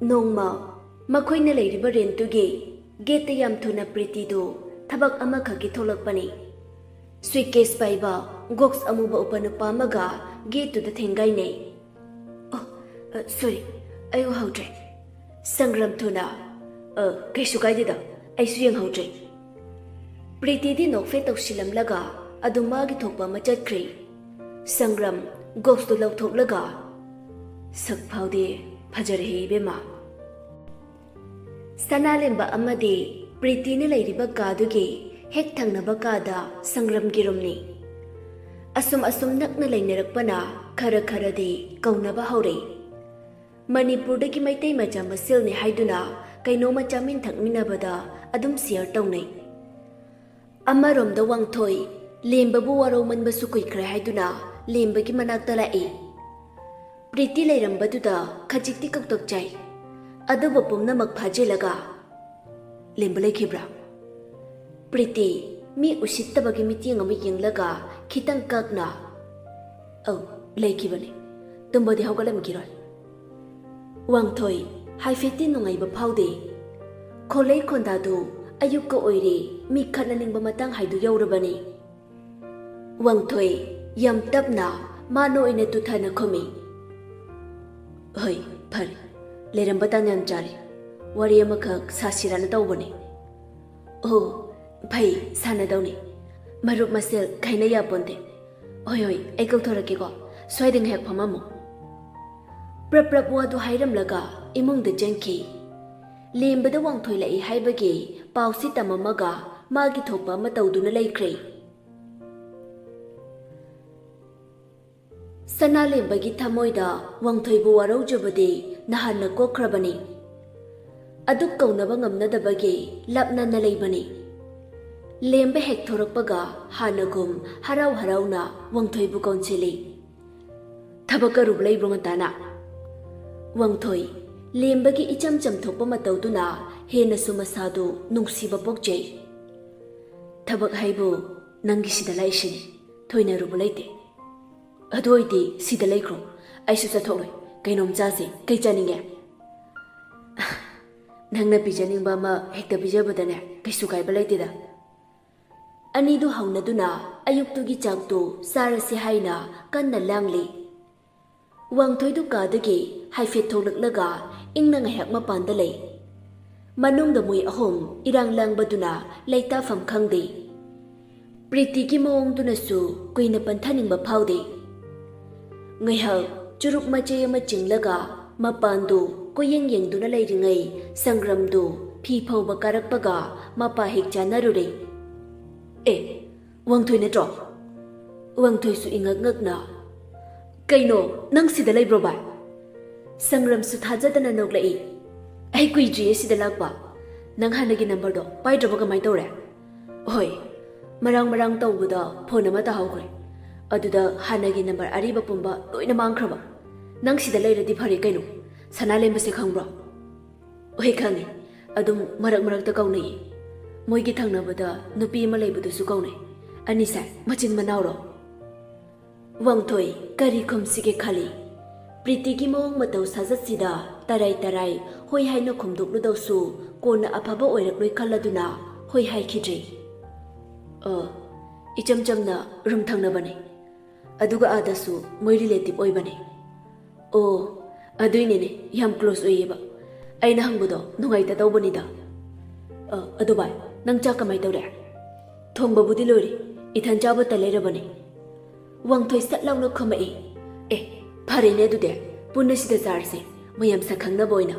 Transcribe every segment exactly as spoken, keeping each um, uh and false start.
ꯅꯣꯡꯃ ꯃꯈꯣꯏꯅ ꯂꯩꯔꯤꯕ ꯔꯦꯟꯠꯇꯨꯒꯤ ꯒꯦꯠꯇ ꯌꯥꯝ ꯊꯨꯅ ꯄ꯭ꯔꯤꯇꯤꯗꯨ ꯊꯕꯛ ꯑꯃꯈꯛꯀꯤ ꯊꯣꯛꯂꯛꯄꯅꯤ꯫ ꯁꯨꯏꯠꯀꯦꯁ ꯄꯥꯏꯕ, ꯒꯣꯛꯁ ꯑꯃꯨꯕ ꯎꯞꯄ ꯅꯨꯄꯥ ꯑꯃꯒ ꯒꯦꯠꯇꯨꯗ ꯊꯦꯡꯒꯥꯏꯅꯩ꯫ "ꯑꯣ, ꯑ, ꯁꯣꯔꯤ, ꯑꯩ ꯎꯍꯧꯗ꯭ꯔꯦ꯫" ꯁꯪꯒ꯭ꯔꯥꯝ ꯊꯨꯅ, "ꯑ, ꯀꯩꯁꯨ ꯀꯥꯏꯗꯦꯗ, ꯑꯩꯁꯨ ꯌꯦꯡꯍꯧꯗ꯭ꯔꯦ꯫" ꯄ꯭ꯔꯤꯇꯤꯗꯤ ꯅꯣꯛꯐꯦꯠ ꯇꯧꯁꯤꯜꯂꯝꯂꯒ ꯑꯗꯨꯝ ꯃꯥꯒꯤ ꯊꯣꯛꯄ ꯑꯃ ꯆꯠꯈ꯭ꯔꯦ꯫ ꯁꯪꯒ꯭ꯔꯥꯝ ꯒꯣꯛꯁꯇꯨ ꯂꯧꯊꯣꯛꯂꯒ, "ꯁꯛ ꯐꯥꯎꯗꯤ ꯐꯖꯔꯦꯍꯦ ꯏꯕꯦꯝꯃ꯫" ꯁꯅꯥꯂꯦꯝꯕ ꯑꯃꯗꯤ ꯄ꯭ꯔꯤꯇꯤꯅ ꯂꯩꯔꯤꯕ ꯀꯥꯗꯨꯒꯤ ꯍꯦꯛ ꯊꯪꯅꯕ ꯀꯥꯗ ꯁꯪꯒ꯭ꯔꯥꯝꯒꯤ ꯔꯨꯝꯅꯤ꯫ ꯑꯁꯨꯝ ꯑꯁꯨꯝ ꯅꯛꯅ ꯂꯩꯅꯔꯛꯄꯅ ꯈꯔ ꯈꯔꯗꯤ ꯀꯧꯅꯕ ꯍꯧꯔꯦ꯫ ꯃꯅꯤꯄꯨꯔꯗꯒꯤ ꯃꯩꯇꯩ ꯃꯆꯥ ꯃꯁꯦꯜꯅꯤ ꯍꯥꯏꯗꯨꯅ ꯀꯩꯅꯣꯝꯃ ꯆꯥꯃꯤꯟ ꯊꯛꯃꯤꯟꯅꯕꯗ ꯑꯗꯨꯝ ꯁꯤꯌꯔ ꯇꯧꯅꯩ꯫ ꯑꯃꯔꯣꯝꯗ ꯋꯥꯡꯊꯣꯏ, ꯂꯦꯝꯕꯕꯨ ꯋꯥꯔꯧꯃꯟꯕꯁꯨ ꯀꯨꯏꯈ꯭ꯔꯦ ꯍꯥꯏꯗꯨꯅ ꯂꯦꯝꯕꯒꯤ ꯃꯅꯥꯛꯇ ꯂꯥꯛꯏ꯫ ꯄ꯭ꯔꯤꯇꯤ ꯂꯩꯔꯝꯕꯗꯨꯗ ꯈꯖꯤꯛꯇꯤ ꯀꯛꯇꯛ ꯆꯥꯏ꯫ ꯑꯗꯨꯕꯨ ꯄꯨꯝꯅꯃꯛ ꯐꯥꯖꯤꯜꯂꯒ, "ꯂꯦꯝꯕ ꯂꯩꯈꯤꯕ꯭ꯔꯥ?" ꯄ꯭ꯔꯤꯇꯤ ꯃꯤ ꯎꯁꯤꯠꯇꯕꯒꯤ ꯃꯤꯠꯌꯦꯡ ꯑꯃ ꯌꯦꯡꯂꯒ ꯈꯤꯇꯪ ꯀꯛꯅ, "ꯑꯧ, ꯂꯩꯈꯤꯕꯅꯤ꯫ ꯇꯨꯝꯕꯗꯤ ꯍꯧꯒꯠꯂꯝꯈꯤꯔꯣꯏ꯫" ꯋꯥꯡꯊꯣꯏ ꯍꯥꯏꯐꯦꯠꯇꯤ ꯅꯨꯡꯉꯥꯏꯕ ꯐꯥꯎꯗꯦ꯫ ꯈꯣꯂꯩ ꯈꯣꯟꯗꯥꯗꯨ ꯑꯌꯨꯛꯀ ꯑꯣꯏꯔꯦ, ꯃꯤ ꯈꯠꯅꯅꯤꯡꯕ ꯃꯇꯥꯡ ꯍꯥꯏꯗꯨ ꯌꯧꯔꯕꯅꯤ꯫ ꯋꯥꯡꯊꯣꯏ ꯌꯥꯝ ꯇꯞꯅ ꯃꯥꯅ ꯑꯣꯏꯅ ꯇꯨꯊꯅ ꯈꯨꯝꯃꯤ꯫ "ꯍꯣꯏ, ꯐꯔꯦ꯫ ꯂꯩꯔꯝꯕ ꯇꯥꯟ ꯌꯥꯝ ꯆꯥꯔꯦ꯫ ꯋꯥꯔꯤ ꯑꯃꯈꯛ ꯁꯥꯁꯤꯔꯥꯅ ꯇꯧꯕꯅꯦ꯫" "ꯑꯣ, ꯐꯩ, ꯁꯥꯟꯅꯗꯧꯅꯤ꯫ ꯃꯔꯨꯞ ꯃꯁꯦꯜ ꯈꯥꯏꯅ ꯌꯥꯄꯣꯟꯇꯦ꯫ ꯍꯣꯏ, ꯍꯣꯏ, ꯑꯩ ꯀꯧꯊꯣꯔꯛꯀꯦꯀꯣ꯫ ꯁ꯭ꯋꯥꯏꯗ ꯉꯥꯏꯍꯥꯛ ꯐꯝꯃꯝꯃꯣ꯫" ꯄ꯭ꯔꯞ ꯄ꯭ꯔꯞ ꯋꯥꯗꯨ ꯍꯥꯏꯔꯝꯂꯒ ꯏꯃꯨꯡꯗ ꯆꯪꯈꯤ꯫ ꯂꯦꯝꯕꯗ ꯋꯥꯡꯊꯣꯏ ꯂꯥꯛꯏ ꯍꯥꯏꯕꯒꯤ ꯄꯥꯎꯁꯤ ꯇꯝꯃꯝꯃꯒ ꯃꯥꯒꯤ ꯊꯣꯛꯄ ꯑꯃ ꯇꯧꯗꯨꯅ ꯂꯩꯈ꯭ꯔꯦ꯫ ꯁꯅꯥꯂꯦꯝꯕꯒꯤ ꯊꯃꯣꯏꯗ ꯋꯥꯡꯊꯣꯏꯕꯨ ꯋꯥꯔꯧꯖꯕꯗꯤ ꯅꯍꯥꯟꯅ ꯀꯣꯛꯈ꯭ꯔꯕꯅꯤ꯫ ꯑꯗꯨꯛ ꯀꯧꯅꯕ ꯉꯝꯅꯗꯕꯒꯤ ꯂꯥꯞꯅꯅ ꯂꯩꯕꯅꯤ꯫ ꯂꯦꯝꯕ ꯍꯦꯛ ꯊꯣꯔꯛꯄꯒ ꯍꯥꯟꯅꯒꯨꯝ ꯍꯔꯥꯎ ꯍꯔꯥꯎꯅ ꯋꯥꯡꯊꯣꯏꯕꯨ ꯀꯧꯁꯤꯜꯂꯤ꯫ "ꯊꯕꯛ ꯑꯔꯨꯕ ꯂꯩꯕ꯭ꯔꯣ ꯉꯟꯇꯥꯅ?" ꯋꯥꯡꯊꯣꯏ ꯂꯦꯝꯕꯒꯤ ꯏꯆꯝ ꯆꯝꯊꯣꯛꯄ ꯃꯇꯧꯗꯨꯅ ꯍꯦꯟꯅꯁꯨ ꯃꯁꯥꯗꯨ ꯅꯨꯡꯁꯤꯕ ꯄꯣꯛꯆꯩ꯫ "ꯊꯕꯛ ꯍꯥꯏꯕꯨ ꯅꯪꯒꯤ ꯁꯤꯗ ꯂꯥꯛꯏꯁꯤꯅꯤ, ꯊꯣꯏꯅ ꯑꯔꯨꯕ ꯂꯩꯇꯦ꯫" "ꯑꯗꯨ ꯑꯣꯏꯗꯤ ꯁꯤꯗ ꯂꯩꯈ꯭ꯔꯣ, ꯑꯩꯁꯨ ꯆꯠꯊꯣꯛꯂꯣꯏ꯫ ꯀꯩꯅꯣꯝ ꯆꯥꯁꯦ, ꯀꯩ ꯆꯥꯅꯤꯡꯒꯦ?" "ꯅꯪꯅ ꯄꯤꯖꯅꯤꯡꯕ ꯑꯃ ꯍꯦꯛꯇ ꯄꯤꯖꯕꯗꯅꯦ, ꯀꯩꯁꯨ ꯀꯥꯏꯕ ꯂꯩꯇꯦꯗ꯫" ꯑꯅꯤꯗꯨ ꯍꯧꯅꯗꯨꯅ ꯑꯌꯨꯛꯇꯨꯒꯤ ꯆꯥꯛꯇꯨ ꯆꯥꯔꯁꯤ ꯍꯥꯏꯅ ꯀꯟꯅ ꯂꯥꯡꯂꯤ꯫ ꯋꯥꯡꯊꯣꯏꯗꯨ ꯀꯥꯗꯒꯤ ꯍꯥꯏꯐꯦꯠ ꯊꯣꯛꯂꯛꯂꯒ ꯏꯪꯅ ꯉꯥꯏꯍꯥꯛ ꯃꯄꯥꯟꯗ ꯂꯩ꯫ ꯃꯅꯨꯡꯗ ꯃꯣꯏ ꯑꯍꯨꯝ ꯏꯔꯥꯡ ꯂꯥꯡꯕꯗꯨꯅ ꯂꯩꯇꯥꯐꯝ ꯈꯪꯗꯦ꯫ ꯄ꯭ꯔꯤꯇꯤꯒꯤ ꯃꯑꯣꯡꯗꯨꯅꯁꯨ ꯀꯨꯏꯅ ꯄꯟꯊꯅꯤꯡꯕ ꯐꯥꯎꯗꯦ꯫ ꯉꯥꯏꯍꯥꯛ ꯆꯨꯔꯨꯞ ꯃꯆꯩ ꯑꯃ ꯆꯤꯡꯂꯒ ꯃꯄꯥꯟꯗꯨ ꯀꯣꯏꯌꯦꯡ ꯌꯦꯡꯗꯨꯅ ꯂꯩꯔꯤꯉꯩ ꯁꯪꯒ꯭ꯔꯝꯗꯨ ꯐꯤ ꯐꯧꯕ ꯀꯥꯔꯛꯄꯒ ꯃꯄꯥ ꯍꯦꯛ ꯆꯥꯅꯔꯨꯔꯦ꯫ "ꯑꯦ, ꯋꯥꯡꯊꯣꯏ ꯅꯠꯇ꯭ꯔꯣ?" ꯋꯥꯡꯊꯣꯏꯁꯨ ꯏꯉꯛ ꯉꯛꯅ, "ꯀꯩꯅꯣ, ꯅꯪ ꯁꯤꯗ ꯂꯩꯕ꯭ꯔꯣ ꯚꯥꯏ?" ꯁꯪꯒ꯭ꯔꯝꯁꯨ ꯊꯥꯖꯗꯅ ꯅꯣꯛꯂꯛꯏ꯫ "ꯑꯩ ꯀꯨꯏꯗ꯭ꯔꯤꯌꯦ ꯁꯤꯗ ꯂꯥꯛꯄ꯫ ꯅꯪ ꯍꯥꯟꯅꯒꯤ ꯅꯝꯕꯔꯗꯣ ꯄꯥꯏꯗ꯭ꯔꯕ ꯀꯃꯥꯏ ꯇꯧꯔꯦ?" "ꯍꯣꯏ, ꯃꯔꯥꯡ ꯃꯔꯥꯡ ꯇꯧꯕꯗ ꯐꯣꯟ ꯑꯃ ꯇꯥꯍꯧꯈ꯭ꯔꯦ꯫ ꯑꯗꯨꯗ ꯍꯥꯟꯅꯒꯤ ꯅꯝꯕꯔ ꯑꯔꯤꯕ ꯄꯨꯝꯕ ꯂꯣꯏꯅ ꯃꯥꯡꯈ꯭ꯔꯕ꯫ ꯅꯪ ꯁꯤꯗ ꯂꯩꯔꯗꯤ ꯐꯔꯦ ꯀꯩꯅꯣ꯫ ꯁꯅꯥꯂꯦꯝꯕꯁꯦ ꯈꯪꯕ꯭ꯔꯣ?" "ꯍꯣꯏ, ꯈꯪꯉꯤ꯫ ꯑꯗꯨꯝ ꯃꯔꯛ ꯃꯔꯛꯇ ꯀꯧꯅꯩꯌꯦ꯫ ꯃꯣꯏꯒꯤ ꯊꯪꯅꯕꯗ ꯅꯨꯄꯤ ꯑꯃ ꯂꯩꯕꯗꯨꯁꯨ ꯀꯧꯅꯩ꯫ ꯑꯅꯤꯁꯦ ꯃꯆꯤꯟ ꯃꯅꯥꯎꯔꯣ?" ꯋꯥꯡꯊꯣꯏ ꯀꯔꯤ ꯈꯨꯝꯁꯤꯒꯦ ꯈꯜꯂꯤ꯫ ꯄ꯭ꯔꯤꯇꯤꯒꯤ ꯃꯑꯣꯡ ꯃꯇꯧ ꯁꯥꯖꯠꯁꯤꯗ ꯇꯔꯥꯏ ꯇꯔꯥꯏ ꯍꯣꯏ ꯍꯥꯏꯅ ꯈꯨꯝꯗꯣꯛꯂꯨꯗꯧꯁꯨ ꯀꯣꯟꯅ ꯑꯐꯕ ꯑꯣꯏꯔꯛꯂꯣꯏ ꯈꯜꯂꯗꯨꯅ ꯍꯣꯏ ꯍꯥꯏꯈꯤꯗ꯭ꯔꯦ꯫ "ꯑ, ꯏꯆꯝ ꯆꯝꯅ ꯔꯨꯝ ꯊꯪꯅꯕꯅꯦ꯫ ꯑꯗꯨꯒ ꯑꯥꯗꯁꯨ ꯃꯣꯏ ꯔꯤꯂꯦꯇꯤꯚ ꯑꯣꯏꯕꯅꯦ꯫" "ꯑꯣ, ꯑꯗꯨꯏꯅꯤꯅꯦ, ꯌꯥꯝ ꯀ꯭ꯂꯣꯁ ꯑꯣꯏꯌꯦꯕ꯫ ꯑꯩꯅ ꯍꯪꯕꯗꯣ ꯅꯨꯡꯉꯥꯏꯇ ꯇꯧꯕꯅꯤꯗ꯫ ꯑ, ꯑꯗꯨ ꯚꯥꯏ, ꯅꯪ ꯆꯥꯛ ꯀꯃꯥꯏ ꯇꯧꯔꯦ?" "ꯊꯣꯡꯕꯕꯨꯗꯤ ꯂꯣꯏꯔꯦ, ꯏꯊꯟ ꯆꯥꯕꯇ ꯂꯩꯔꯕꯅꯦ꯫" ꯋꯥꯡꯊꯣꯏ ꯁꯠ ꯂꯥꯎꯅ ꯈꯨꯝꯃꯛꯏ꯫ "ꯑꯦ, ꯐꯔꯦꯅꯦ ꯑꯗꯨꯗꯤ, ꯄꯨꯟꯅ ꯁꯤꯗ ꯆꯥꯔꯁꯦ, ꯃꯌꯥꯝ ꯁꯛ ꯈꯪꯅꯕ ꯑꯣꯏꯅ꯫"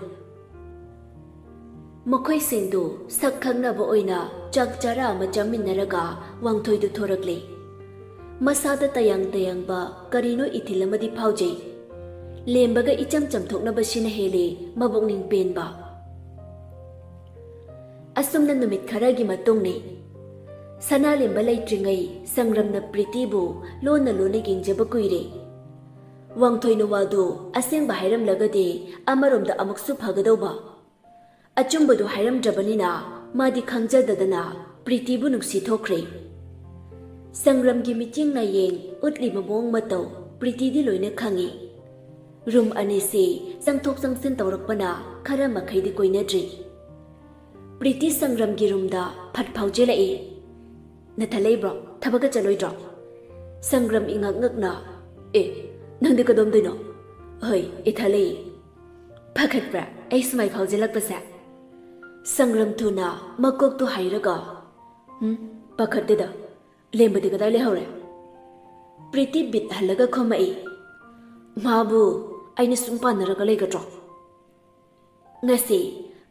ꯃꯈꯣꯏꯁꯤꯡꯗꯨ ꯁꯛ ꯈꯪꯅꯕ ꯑꯣꯏꯅ ꯆꯥꯛ ꯆꯔꯥ ꯑꯃ ꯆꯥꯃꯤꯟꯅꯔꯒ ꯋꯥꯡꯊꯣꯏꯗꯨ ꯊꯣꯔꯛꯂꯦ꯫ ꯃꯁꯥꯗ ꯇꯌꯥꯡ ꯇꯌꯥꯡꯕ ꯀꯔꯤꯅꯣ ꯏꯊꯤꯜ ꯑꯃꯗꯤ ꯐꯥꯎꯖꯩ꯫ ꯂꯦꯝꯕꯒ ꯏꯆꯝ ꯆꯝꯊꯣꯛꯅꯕꯁꯤꯅ ꯍꯦꯜꯂꯤ ꯃꯕꯨꯛꯅꯤꯡ ꯄꯦꯟꯕ꯫ ꯑꯁꯨꯝꯅ ꯅꯨꯃꯤꯠ ꯈꯔꯒꯤ ꯃꯇꯨꯡꯅꯤ꯫ ꯁꯅꯥꯂꯦꯝꯕ ꯂꯩꯇ꯭ꯔꯤꯉꯩ ꯁꯪꯒ꯭ꯔꯝꯅ ꯄ꯭ꯔꯤꯇꯤꯕꯨ ꯂꯣꯟꯅ ꯂꯣꯟꯅ ꯌꯦꯡꯖꯕ ꯀꯨꯏꯔꯦ꯫ ꯋꯥꯡꯊꯣꯏꯅ ꯋꯥꯗꯨ ꯑꯁꯦꯡꯕ ꯍꯥꯏꯔꯝꯂꯒꯗꯤ ꯑꯃꯔꯣꯝꯗ ꯑꯃꯨꯛꯁꯨ ꯐꯒꯗꯧꯕ꯫ ꯑꯆꯨꯝꯕꯗꯨ ꯍꯥꯏꯔꯝꯗ꯭ꯔꯕꯅꯤꯅ ꯃꯥꯗꯤ ꯈꯪꯖꯗꯗꯅ ꯄ꯭ꯔꯤꯇꯤꯕꯨ ꯅꯨꯡꯁꯤ ꯊꯣꯛꯈ꯭ꯔꯦ꯫ ꯁꯪꯒ꯭ꯔꯝꯒꯤ ꯃꯤꯠꯌꯦꯡ ꯅꯥꯌꯦꯡ ꯎꯠꯂꯤꯕ ꯃꯑꯣꯡ ꯃꯇꯧ ꯄ꯭ꯔꯤꯇꯤꯗꯤ ꯂꯣꯏꯅ ꯈꯪꯏ꯫ ꯔꯨꯝ ꯑꯅꯤꯁꯤ ꯆꯪꯊꯣꯛ ꯆꯪꯁꯤꯟ ꯇꯧꯔꯛꯄꯅ ꯈꯔ ꯃꯈꯩꯗꯤ ꯀꯣꯏꯅꯗ꯭ꯔꯤ꯫ ꯄ꯭ꯔꯤꯇꯤ ꯁꯪꯒ꯭ꯔꯝꯒꯤ ꯔꯨꯝꯗ ꯐꯠ ꯐꯥꯎ ꯆꯦꯜꯂꯛꯏ꯫ "ꯅꯊꯟ ꯂꯩꯕ꯭ꯔꯣ? ꯊꯕꯛꯀ ꯆꯠꯂꯣꯏꯗ꯭ꯔꯣ?" ꯁꯪꯒ꯭ꯔꯝ ꯏꯉꯛ ꯉꯛꯅ, "ꯑꯦ, ꯅꯪꯗꯤ ꯀꯗꯣꯝꯗꯩꯅꯣ?" "ꯍꯣꯏ, ꯏꯊꯟ ꯂꯩ꯫" "ꯄꯥꯈꯠꯄ꯭ꯔꯥ ꯑꯩ ꯁꯨꯃꯥꯏ ꯐꯥꯎꯖꯤꯜꯂꯛꯄꯁꯦ?" ꯁꯪꯒ꯭ꯔꯝ ꯊꯨꯅ ꯃꯀꯣꯛꯇꯨ ꯍꯥꯏꯔꯒ, "ꯎꯝ, ꯄꯥꯈꯠꯇꯦꯗ꯫ ꯂꯦꯝꯕꯗꯤ ꯀꯗꯥꯏ ꯂꯩꯍꯧꯔꯦ?" ꯄ꯭ꯔꯤꯇꯤ ꯕꯤꯠ ꯍꯜꯂꯒ ꯈꯨꯝꯃꯛꯏ꯫ ꯃꯥꯕꯨ ꯑꯩꯅ ꯁꯨꯝ ꯄꯥꯟꯅꯔꯒ ꯂꯩꯒꯗ꯭ꯔꯣ? ꯉꯁꯤ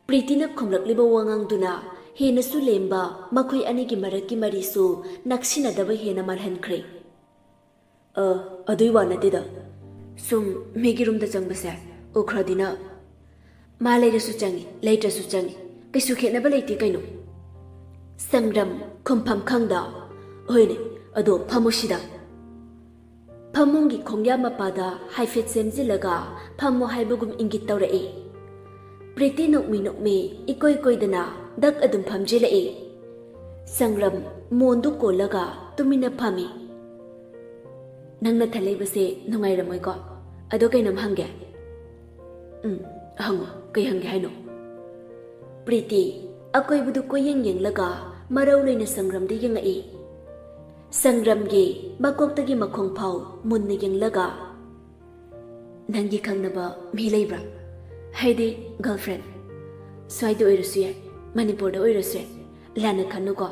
ꯄ꯭ꯔꯤꯇꯤꯅ ꯈꯨꯝꯂꯛꯂꯤꯕ ꯋꯥꯉꯥꯡꯗꯨꯅ ꯍꯦꯟꯅꯁꯨ ꯂꯦꯝꯕ ꯃꯈꯣꯏ ꯑꯅꯤꯒꯤ ꯃꯔꯛꯀꯤ ꯃꯔꯤꯁꯨ ꯅꯛꯁꯤꯟꯅꯗꯕ ꯍꯦꯟꯅ ꯃꯥꯜꯍꯟꯈ꯭ꯔꯦ꯫ "ꯑ, ꯑꯗꯨꯏ ꯋꯥ ꯅꯠꯇꯦꯗ꯫ ꯁꯨꯝ ꯃꯤꯒꯤ ꯔꯨꯝꯗ ꯆꯪꯕꯁꯦ ꯎꯈ꯭ꯔꯗꯤꯅ꯫ ꯃꯥ ꯂꯩꯔꯁꯨ ꯆꯪꯉꯤ, ꯂꯩꯇ꯭ꯔꯁꯨ ꯆꯪꯉꯤ, ꯀꯩꯁꯨ ꯈꯦꯠꯅꯕ ꯂꯩꯇꯦ ꯀꯩꯅꯣ꯫" ꯁꯪꯒ꯭ꯔꯝ ꯈꯨꯝꯐꯝ ꯈꯪꯗ, "ꯍꯣꯏꯅꯦ, ꯑꯗꯣ ꯐꯝꯃꯨ ꯁꯤꯗ꯫" ꯐꯃꯨꯡꯒꯤ ꯈꯣꯡꯌꯥ ꯃꯄꯥꯗ ꯍꯥꯏꯐꯦꯠ ꯁꯦꯝꯖꯤꯜꯂꯒ ꯐꯝꯃꯣ ꯍꯥꯏꯕꯒꯨꯝ ꯏꯪꯒꯤꯠ ꯇꯧꯔꯛꯏ꯫ ꯄ꯭ꯔꯤꯇꯤ ꯅꯣꯛꯃꯤ ꯅꯣꯛꯃꯤ ꯏꯀꯣꯏ ꯀꯣꯏꯗꯅ ꯗꯛ ꯑꯗꯨꯝ ꯐꯝꯖꯤꯜꯂꯛꯏ꯫ ꯁꯪꯒ꯭ꯔꯝ ꯃꯣꯟꯗꯨ ꯀꯣꯜꯂꯒ ꯇꯨꯃꯤꯟꯅ ꯐꯝꯃꯤ꯫ "ꯅꯪ ꯅꯊꯟ ꯂꯩꯕꯁꯦ ꯅꯨꯡꯉꯥꯏꯔꯝꯃꯣꯏꯀꯣ? ꯑꯗꯣ ꯀꯩꯅꯣꯝ ꯍꯪꯒꯦ꯫" "ꯎꯝ, ꯍꯪꯉꯣ, ꯀꯩ ꯍꯪꯒꯦ ꯍꯥꯏꯅꯣ?" ꯄ꯭ꯔꯤꯇꯤ ꯑꯀꯣꯏꯕꯗꯨ ꯀꯣꯏꯌꯦꯡ ꯌꯦꯡꯂꯒ ꯃꯔꯧ ꯂꯩꯅ ꯁꯪꯒ꯭ꯔꯝꯗ ꯌꯦꯡꯉꯛꯏ꯫ ꯁꯪꯒ꯭ꯔꯝꯒꯤ ꯃꯀꯣꯛꯇꯒꯤ ꯃꯈꯣꯡ ꯐꯥꯎ ꯃꯨꯟꯅ ꯌꯦꯡꯂꯒ, "ꯅꯪꯒꯤ ꯈꯪꯅꯕ ꯃꯤ ꯂꯩꯕ꯭ꯔꯥ? ꯍꯥꯏꯗꯤ girlfriend? ꯁ꯭ꯋꯥꯏꯗ ꯑꯣꯏꯔꯁꯨ ꯌꯥꯏ, ꯃꯅꯤꯄꯨꯔꯗ ꯑꯣꯏꯔꯁꯨ ꯌꯥꯏ, ꯂꯥꯟꯅ ꯈꯟꯅꯨꯀꯣ,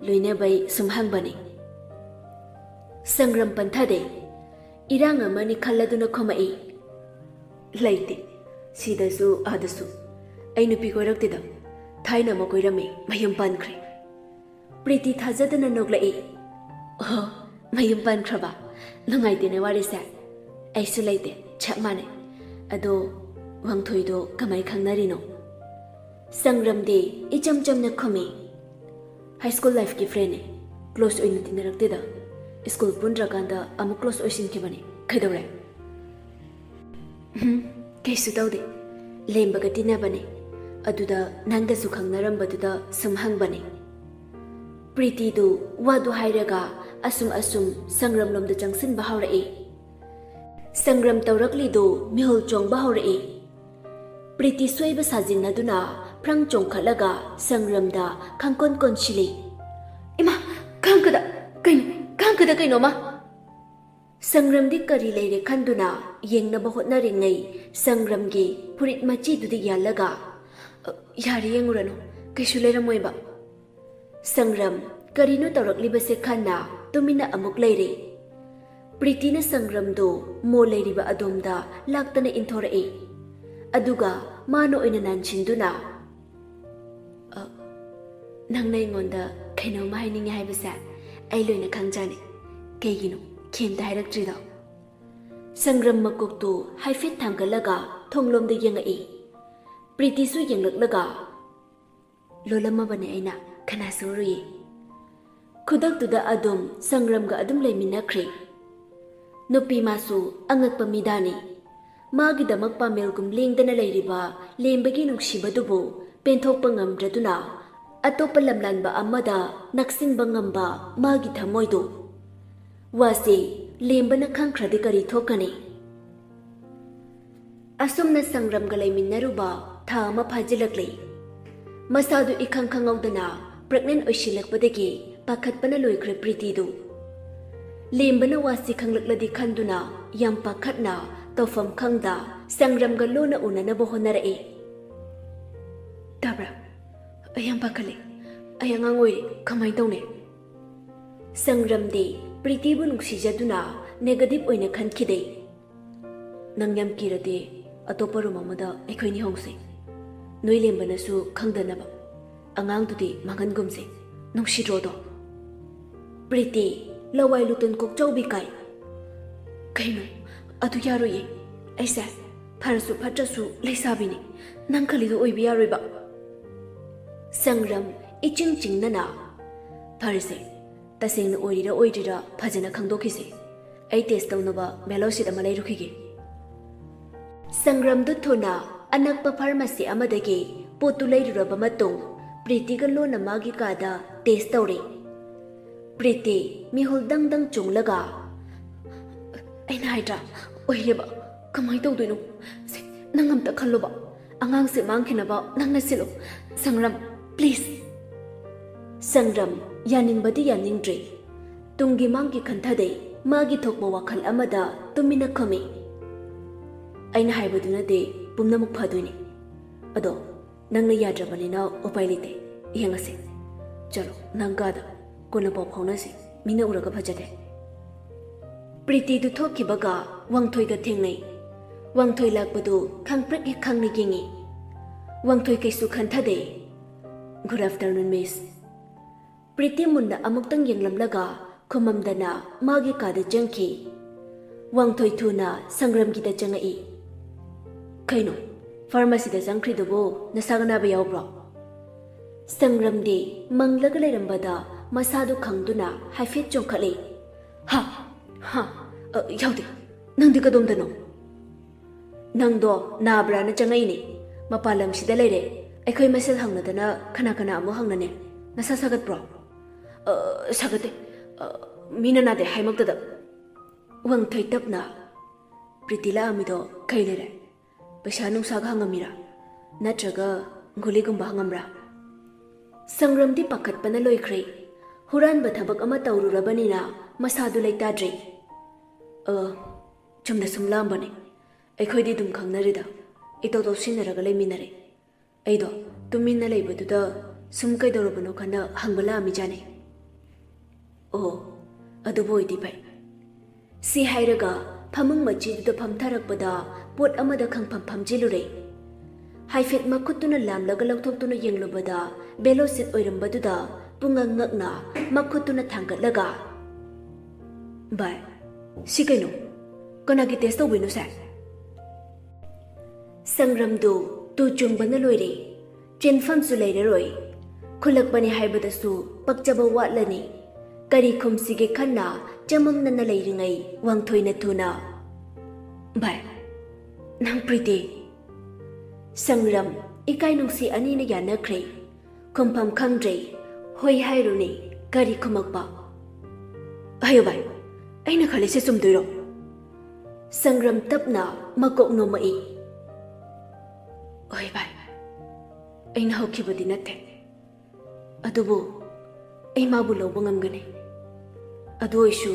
ꯂꯣꯏꯅꯕꯩ ꯁꯨꯝ ꯍꯪꯕꯅꯤ꯫" ꯁꯪꯒ꯭ꯔꯝ ꯄꯟꯊꯗꯦ꯫ ꯏꯔꯥꯡ ꯑꯃꯅꯤ ꯈꯜꯂꯗꯨꯅ ꯈꯨꯝꯃꯛꯏ꯫ "ꯂꯩꯇꯦ, ꯁꯤꯗꯁꯨ ꯑꯥꯗꯁꯨ꯫ ꯑꯩ ꯅꯨꯄꯤ ꯀꯣꯏꯔꯛꯇꯦꯗ, ꯊꯥꯏꯅ ꯑꯃ ꯀꯣꯏꯔꯝꯃꯤ, ꯃꯌꯨꯝ ꯄꯥꯟꯈ꯭ꯔꯦ꯫" ꯄ꯭ꯔꯤꯇꯤ ꯊꯥꯖꯗꯅ ꯅꯣꯛꯂꯛꯏ꯫ "ꯑꯣ, ꯃꯌꯨꯝ ꯄꯥꯟꯈ꯭ꯔꯕ? ꯅꯨꯡꯉꯥꯏꯇꯦꯅꯦ ꯋꯥꯔꯤꯁꯦ꯫ ꯑꯩꯁꯨ ꯂꯩꯇꯦ, ꯆꯞ ꯃꯥꯟꯅꯩ꯫ ꯑꯗꯣ ꯋꯥꯡꯊꯣꯏꯗꯣ ꯀꯃꯥꯏ ꯈꯪꯅꯔꯤꯅꯣ?" ꯁꯪꯒ꯭ꯔꯝꯗꯤ ꯏꯆꯝ ꯆꯝꯅ ꯈꯨꯝꯃꯤ꯫ "High school lifeꯀꯤ friendꯅꯦ꯫ Close ꯑꯣꯏꯅ ꯇꯤꯟꯅꯔꯛꯇꯦꯗ꯫ School ꯄꯨꯟꯗ꯭ꯔꯀꯥꯟꯗ ꯑꯃꯨꯛ close ꯑꯣꯏꯁꯤꯟꯈꯤꯕꯅꯦ꯫ ꯀꯩꯗꯧꯔꯦ?" "ꯎꯝ, ꯀꯩꯁꯨ ꯇꯧꯗꯦ꯫ ꯂꯦꯝꯕꯒ ꯇꯤꯟꯅꯕꯅꯦ꯫ ꯑꯗꯨꯗ ꯅꯪꯒꯁꯨ ꯈꯪꯅꯔꯝꯕꯗꯨꯗ ꯁꯨꯝ ꯍꯪꯕꯅꯦ꯫" ꯄ꯭ꯔꯤꯇꯤꯗꯨ ꯋꯥꯗꯨ ꯍꯥꯏꯔꯒ ꯑꯁꯨꯝ ꯑꯁꯨꯝ ꯁꯪꯒ꯭ꯔꯝꯂꯣꯝꯗ ꯆꯪꯁꯤꯟꯕ ꯍꯧꯔꯛꯏ꯫ ꯁꯪꯒ꯭ꯔꯝ ꯇꯧꯔꯛꯂꯤꯗꯨ ꯃꯤꯍꯨꯜ ꯆꯣꯡꯕ ꯍꯧꯔꯛꯏ꯫ ꯄ꯭ꯔꯤꯇꯤ ꯁꯣꯏꯕ ꯁꯥꯖꯤꯟꯅꯗꯨꯅ ꯐ꯭ꯔꯪ ꯆꯣꯡꯈꯠꯂꯒ ꯁꯪꯒ꯭ꯔꯝꯗ ꯈꯪꯀꯣꯟ ꯀꯣꯟꯁꯤꯜꯂꯤ꯫ "ꯏꯃꯥ, ꯈꯪꯀꯗ ꯀꯩꯅꯣ, ꯈꯪꯀꯗ ꯀꯩꯅꯣꯃ!" ꯁꯪꯒ꯭ꯔꯝꯗꯤ ꯀꯔꯤ ꯂꯩꯔꯦ ꯈꯟꯗꯨꯅ ꯌꯦꯡꯅꯕ ꯍꯣꯠꯅꯔꯤꯉꯩ ꯁꯪꯒ꯭ꯔꯝꯒꯤ ꯐꯨꯔꯤꯠ ꯃꯆꯤꯗꯨꯗ ꯌꯥꯜꯂꯒ, "ꯑ, ꯌꯥꯔꯦ, ꯌꯦꯡꯉꯨꯔꯅꯨ, ꯀꯩꯁꯨ ꯂꯩꯔꯝꯃꯣꯏꯕ꯫" ꯁꯪꯒ꯭ꯔꯝ ꯀꯔꯤꯅꯣ ꯇꯧꯔꯛꯂꯤꯕꯁꯦ ꯈꯟꯅ ꯇꯨꯃꯤꯟꯅ ꯑꯃꯨꯛ ꯂꯩꯔꯦ꯫ ꯄ꯭ꯔꯤꯇꯤꯅ ꯁꯪꯒ꯭ꯔꯝꯗꯨ ꯃꯣ ꯂꯩꯔꯤꯕ ꯑꯗꯣꯝꯗ ꯂꯥꯛꯇꯅ ꯏꯟꯊꯣꯔꯛꯏ꯫ ꯑꯗꯨꯒ ꯃꯥꯅ ꯑꯣꯏꯅ ꯅꯥꯟꯁꯤꯟꯗꯨꯅ, "ꯑ, ꯅꯪꯅ ꯑꯩꯉꯣꯟꯗ ꯀꯩꯅꯣꯝꯃ ꯍꯥꯏꯅꯤꯡꯉꯦ ꯍꯥꯏꯕꯁꯦ ꯑꯩ ꯂꯣꯏꯅ ꯈꯪꯖꯥꯅꯤ꯫ ꯀꯩꯒꯤꯅꯣ ꯀꯩꯝꯇ ꯍꯥꯏꯔꯛꯇ꯭ꯔꯤꯗꯣ?" ꯁꯪꯒ꯭ꯔꯝ ꯃꯀꯣꯛꯇꯨ ꯍꯥꯏꯐꯦꯠ ꯊꯥꯡꯒꯠꯂꯒ ꯊꯣꯡꯂꯣꯝꯗ ꯌꯦꯡꯉꯛꯏ꯫ ꯄ꯭ꯔꯤꯇꯤꯁꯨ ꯌꯦꯡꯂꯛꯂꯒ, "ꯂꯣꯜꯂꯝꯃꯕꯅꯦ ꯑꯩꯅ, ꯀꯅꯥꯁꯨ ꯎꯔꯨꯏꯌꯦ꯫" ꯈꯨꯗꯛꯇꯨꯗ ꯑꯗꯨꯝ ꯁꯪꯒ꯭ꯔꯝꯒ ꯑꯗꯨꯝ ꯂꯩꯃꯤꯟꯅꯈ꯭ꯔꯦ꯫ ꯅꯨꯄꯤ ꯃꯥꯁꯨ ꯑꯉꯛꯄ ꯃꯤꯗꯥꯅꯤ꯫ ꯃꯥꯒꯤꯗꯃꯛ ꯄꯥꯃꯦꯜꯒꯨꯝ ꯂꯦꯡꯗꯅ ꯂꯩꯔꯤꯕ ꯂꯦꯝꯕꯒꯤ ꯅꯨꯡꯁꯤꯕꯗꯨꯕꯨ ꯄꯦꯟꯊꯣꯛꯄ ꯉꯝꯗ꯭ꯔꯗꯨꯅ, ꯑꯇꯣꯞꯄ ꯂꯝꯂꯥꯟꯕ ꯑꯃꯗ ꯅꯛꯁꯤꯟꯕ ꯉꯝꯕ ꯃꯥꯒꯤ ꯊꯃꯣꯏꯗꯨ꯫ ꯋꯥꯁꯤ ꯂꯦꯝꯕꯅ ꯈꯪꯈ꯭ꯔꯗꯤ ꯀꯔꯤ ꯊꯣꯛꯀꯅꯤ? ꯑꯁꯨꯝꯅ ꯁꯪꯒ꯭ꯔꯝꯒ ꯂꯩꯃꯤꯟꯅꯔꯨꯕ ꯊꯥ ꯑꯃ ꯐꯥꯖꯤꯜꯂꯛꯂꯦ꯫ ꯃꯁꯥꯗꯨ ꯏꯈꯪ ꯈꯪꯍꯧꯗꯅ pregnant ꯑꯣꯏꯁꯤꯜꯂꯛꯄꯗꯒꯤ ꯄꯥꯈꯠꯄꯅ ꯂꯣꯏꯈ꯭ꯔꯦ ꯄ꯭ꯔꯤꯇꯤꯗꯨ꯫ ꯂꯦꯝꯕꯅ ꯋꯥꯁꯤ ꯈꯪꯂꯛꯂꯗꯤ ꯈꯟꯗꯨꯅ ꯌꯥꯝ ꯄꯥꯈꯠꯅ ꯇꯧꯐꯝ ꯈꯪꯗ ꯁꯪꯒ꯭ꯔꯝꯒ ꯂꯣꯟꯅ ꯎꯅꯅꯕ ꯍꯣꯠꯅꯔꯛꯏ꯫ "ꯇꯥꯕ꯭ꯔꯥ? ꯑꯩ ꯌꯥꯝ ꯄꯥꯈꯠꯂꯦ꯫ ꯑꯩ ꯑꯉꯥꯡ ꯑꯣꯏꯔꯤ, ꯀꯃꯥꯏꯅ ꯇꯧꯅꯤ?" ꯁꯪꯒ꯭ꯔꯝꯗꯤ ꯄ꯭ꯔꯤꯇꯤꯕꯨ ꯅꯨꯡꯁꯤꯖꯗꯨꯅ negative ꯑꯣꯏꯅ ꯈꯟꯈꯤꯗꯦ꯫ "ꯅꯪ ꯌꯥꯝ ꯀꯤꯔꯗꯤ ꯑꯇꯣꯞꯄ room ꯑꯃꯗ ꯑꯩꯈꯣꯏꯅꯤ ꯍꯣꯡꯁꯦ꯫ ꯅꯣꯏ ꯂꯦꯝꯕꯅꯁꯨ ꯈꯪꯗꯅꯕ꯫ ꯑꯉꯥꯡꯗꯨꯗꯤ ꯃꯥꯡꯍꯟꯒꯨꯝꯁꯦ꯫ ꯅꯨꯡꯁꯤꯗ꯭ꯔꯣꯗꯣ?" ꯄ꯭ꯔꯤꯇꯤ, ꯂꯋꯥꯏ ꯂꯨꯇꯣꯟ ꯀꯣꯛꯆꯧꯕꯤ ꯀꯥꯏ꯫ "ꯀꯩꯅꯣ? ꯑꯗꯨ ꯌꯥꯔꯣꯏꯌꯦ꯫ ꯑꯩꯁꯦ ꯐꯔꯁꯨ ꯐꯠꯇ꯭ꯔꯁꯨ ꯂꯩꯁꯥꯕꯤꯅꯤ꯫ ꯅꯪ ꯈꯜꯂꯤꯗꯣ ꯑꯣꯏꯕ ꯌꯥꯔꯣꯏꯕ꯫" ꯁꯪꯒ꯭ꯔꯝ, ꯏꯆꯤꯡ ꯆꯤꯡꯅꯅ, "ꯐꯔꯁꯦ, ꯇꯁꯦꯡꯅ ꯑꯣꯏꯔꯤꯔ ꯑꯣꯏꯗ꯭ꯔꯤꯔ ꯐꯖꯅ ꯈꯪꯗꯣꯛꯈꯤꯁꯦ꯫ ꯑꯩ test ꯇꯧꯅꯕ Velocit ꯑꯃ ꯂꯩꯔꯨꯈꯤꯒꯦ꯫" ꯁꯪꯒ꯭ꯔꯝꯗꯨ ꯊꯨꯅ ꯑꯅꯛꯄ pharmacy ꯑꯃꯗꯒꯤ ꯄꯣꯠꯇꯨ ꯂꯩꯔꯨꯔꯕ ꯃꯇꯨꯡ, ꯄ꯭ꯔꯤꯇꯤꯒ ꯂꯣꯟꯅ ꯃꯥꯒꯤ ꯀꯥꯗ test ꯇꯧꯔꯦ꯫ ꯄ꯭ꯔꯤꯇꯤ, ꯃꯤꯍꯨꯜ ꯗꯪ ꯗꯪ ꯆꯣꯡꯂꯒ, "ꯑꯩꯅ ꯍꯥꯏꯗ꯭ꯔꯥ, ꯑꯣꯏꯔꯦꯕ, ꯀꯃꯥꯏꯅ ꯇꯧꯗꯣꯏꯅꯣ? ꯁꯦ, ꯅꯪ ꯑꯝꯇ ꯈꯜꯂꯣꯕ꯫ ꯑꯉꯥꯡꯁꯦ ꯃꯥꯡꯈꯤꯅꯕ ꯅꯪꯅ ꯁꯤꯜꯂꯣ꯫ ꯁꯪꯒ꯭ꯔꯥꯝ, please꯫ ꯁꯪꯒ꯭ꯔꯥꯝ ꯌꯥꯅꯤꯡꯕꯗꯤ ꯌꯥꯅꯤꯡꯗ꯭ꯔꯦ꯫ ꯇꯨꯡꯒꯤ ꯃꯥꯡꯒꯤ ꯈꯟꯊꯗꯦ꯫ ꯃꯥꯒꯤ ꯊꯣꯛꯄ ꯋꯥꯈꯜ ꯑꯃꯗ ꯇꯨꯃꯤꯟꯅ ꯈꯨꯝꯃꯤ꯫ "ꯑꯩꯅ ꯍꯥꯏꯕꯗꯨꯅꯗꯤ ꯄꯨꯝꯅꯃꯛ ꯐꯗꯣꯏꯅꯤ꯫ ꯑꯗꯣ ꯅꯪꯅ ꯌꯥꯗ꯭ꯔꯕꯅꯤꯅ ꯎꯄꯥꯏ ꯂꯩꯇꯦ꯫ ꯌꯦꯡꯉꯁꯤ꯫ ꯆꯠꯂꯣ, ꯅꯪ ꯀꯥꯗ꯫ ꯀꯣꯟꯅ ꯄꯥꯎ ꯐꯥꯎꯅꯁꯤ꯫ ꯃꯤꯅ ꯎꯔꯒ ꯐꯖꯗꯦ꯫" ꯄ꯭ꯔꯤꯇꯤꯗꯨ ꯊꯣꯛꯈꯤꯕꯒ ꯋꯥꯡꯊꯣꯏꯒ ꯊꯦꯡꯅꯩ꯫ ꯋꯥꯡꯊꯣꯏ ꯂꯥꯛꯄꯗꯨ ꯈꯪꯄ꯭ꯔꯦꯛ ꯍꯦꯛ ꯈꯪꯅ ꯌꯦꯡꯉꯤ꯫ ꯋꯥꯡꯊꯣꯏ ꯀꯩꯁꯨ ꯈꯟꯊꯗꯦ꯫ "Good afternoon, miss꯫" ꯄ꯭ꯔꯤꯇꯤ ꯃꯨꯟꯅ ꯑꯃꯨꯛꯇꯪ ꯌꯦꯡꯂꯝꯂꯒ ꯈꯨꯃꯝꯗꯅ ꯃꯥꯒꯤ ꯀꯥꯗ ꯆꯪꯈꯤ꯫ ꯋꯥꯡꯊꯣꯏ ꯊꯨꯅ ꯁꯪꯒ꯭ꯔꯥꯝꯒꯤꯗ ꯆꯪꯉꯛꯏ꯫ "ꯀꯩꯅꯣ, ꯐꯥꯔꯃꯥꯁꯤꯗ ꯆꯪꯈ꯭ꯔꯤꯗꯨꯕꯨ ꯅꯁꯥꯒ ꯅꯥꯕ ꯌꯥꯎꯕ꯭ꯔꯣ?" ꯁꯪꯒ꯭ꯔꯥꯝꯗꯤ ꯃꯪꯂꯒ ꯂꯩꯔꯝꯕꯗ ꯃꯁꯥꯗꯨ ꯈꯪꯗꯨꯅ ꯍꯥꯏꯐꯦꯠ ꯆꯣꯡꯈꯠꯂꯤ꯫ "ꯍꯥ? ꯍꯥ? ꯑ, ꯌꯥꯎꯗꯦ꯫ ꯅꯪꯗꯤ ꯀꯗꯣꯝꯗꯅꯣ?" "ꯅꯪꯗꯣ ꯅꯥꯕ꯭ꯔꯥꯅ ꯆꯪꯉꯛꯏꯅꯦ꯫ ꯃꯄꯥꯟ ꯂꯝꯁꯤꯗ ꯂꯩꯔꯦ꯫ ꯑꯩꯈꯣꯏ ꯃꯁꯦꯜ ꯍꯪꯅꯗꯅ ꯀꯅꯥ ꯀꯅꯥ ꯑꯃꯨꯛ ꯍꯪꯅꯅꯤ? ꯅꯁꯥ ꯁꯥꯒꯠꯄ꯭ꯔꯣ?" "ꯑ, ꯁꯥꯒꯠꯇꯦ꯫ ꯑ, ꯃꯤꯅ ꯅꯥꯗꯦ ꯍꯥꯏꯃꯛꯇꯗ꯫" ꯋꯥꯡꯊꯣꯏ ꯇꯞꯅ, "ꯄ꯭ꯔꯤꯇꯤ ꯂꯥꯛꯑꯝꯃꯤꯗꯣ ꯀꯩ ꯂꯩꯔꯦ? ꯄꯩꯁꯥ ꯅꯨꯡꯁꯥꯒ ꯍꯪꯉꯝꯃꯤꯔꯥ? ꯅꯠꯇ꯭ꯔꯒ ꯒꯨꯂꯤꯒꯨꯝꯕ ꯍꯪꯉꯝꯕ꯭ꯔꯥ?" ꯁꯪꯒ꯭ꯔꯥꯝꯗꯤ ꯄꯥꯈꯠꯄꯅ ꯂꯣꯏꯈ꯭ꯔꯦ꯫ ꯍꯨꯔꯥꯟꯕ ꯊꯕꯛ ꯑꯃ ꯇꯧꯔꯨꯔꯕꯅꯤꯅ ꯃꯁꯥꯗꯨ ꯂꯩꯇꯥꯗ꯭ꯔꯦ꯫ "ꯑ, ꯆꯨꯝꯅ ꯁꯨꯝ ꯂꯥꯛꯑꯝꯕꯅꯦ꯫ ꯑꯩꯈꯣꯏꯗꯤ ꯑꯗꯨꯝ ꯈꯪꯅꯔꯦꯗ꯫ ꯏꯇꯧ ꯇꯧꯁꯤꯟꯅꯔꯒ ꯂꯩꯃꯤꯟꯅꯔꯦ꯫ ꯑꯩꯗꯣ ꯇꯨꯃꯤꯟꯅ ꯂꯩꯕꯗꯨꯗ ꯁꯨꯝ ꯀꯩꯗꯧꯔꯕꯅꯣ ꯈꯟꯅ ꯍꯪꯕ ꯂꯥꯛꯑꯝꯃꯤꯖꯥꯠꯅꯦ꯫" "ꯑꯣ, ꯑꯗꯨꯕꯨ ꯑꯣꯏꯗꯤ ꯐꯩ꯫" ꯁꯤ ꯍꯥꯏꯔꯒ ꯐꯃꯨꯡ ꯃꯆꯤꯗꯨꯗ ꯐꯝꯊꯔꯛꯄꯗ ꯄꯣꯠ ꯑꯃꯗ ꯈꯪꯐꯝ ꯐꯝꯖꯤꯜꯂꯨꯔꯦ꯫ ꯍꯥꯏꯐꯦꯠ ꯃꯈꯨꯠꯇꯨꯅ ꯂꯥꯝꯂꯒ ꯂꯧꯊꯣꯛꯇꯨꯅ ꯌꯦꯡꯂꯨꯕꯗ ꯕꯦꯂꯣꯁꯤꯠ ꯑꯣꯏꯔꯝꯕꯗꯨꯗ ꯄꯨꯡꯉꯛ ꯉꯛꯅ ꯃꯈꯨꯠꯇꯨꯅ ꯊꯥꯡꯒꯠꯂꯒ, "ꯚꯥꯏ, ꯁꯤ ꯀꯩꯅꯣ? ꯀꯅꯥꯒꯤ ꯇꯦꯁ ꯇꯧꯕꯩꯅꯣ ꯁꯦ?" ꯁꯪꯒ꯭ꯔꯥꯝꯗꯨ ꯇꯨ ꯆꯨꯡꯕꯅ ꯂꯣꯏꯔꯦ꯫ ꯆꯦꯟꯐꯝꯁꯨ ꯂꯩꯔꯔꯣꯏ꯫ ꯈꯨꯜꯂꯛꯄꯅꯤ ꯍꯥꯏꯕꯗꯁꯨ ꯄꯛꯆꯕ ꯋꯥꯠꯂꯅꯤ꯫ ꯀꯔꯤ ꯈꯨꯝꯁꯤꯒꯦ ꯈꯟꯅ ꯆꯃꯝꯅꯅ ꯂꯩꯔꯤꯉꯩ ꯋꯥꯡꯊꯣꯏꯅ ꯊꯨꯅ, "ꯚꯥꯏ, ꯅꯪ ꯄ꯭ꯔꯤꯇꯤ?" ꯁꯪꯒ꯭ꯔꯥꯝ ꯏꯀꯥꯏ ꯅꯨꯡꯁꯤ ꯑꯅꯤꯅ ꯌꯥꯅꯈ꯭ꯔꯦ꯫ ꯈꯨꯝꯐꯝ ꯈꯪꯗ꯭ꯔꯦ꯫ ꯍꯣꯏ ꯍꯥꯏꯔꯨꯅꯤ, ꯀꯔꯤ ꯈꯨꯝꯃꯛꯄ? "ꯍꯥꯏꯌꯨ ꯚꯥꯏ, ꯑꯩꯅ ꯈꯜꯂꯤꯁꯦ ꯆꯨꯝꯗꯣꯏꯔꯣ?" ꯁꯪꯒ꯭ꯔꯝ ꯇꯞꯅ ꯃꯀꯣꯛ ꯅꯣꯝꯃꯛꯏ꯫ "ꯍꯣꯏ ꯚꯥꯏ, ꯑꯩꯅ ꯍꯧꯈꯤꯕꯗꯤ ꯅꯠꯇꯦ, ꯑꯗꯨꯕꯨ ꯑꯩ ꯃꯥꯕꯨ ꯂꯧꯕ ꯉꯝꯒꯅꯤ꯫ ꯑꯗꯨ ꯑꯣꯏꯁꯨ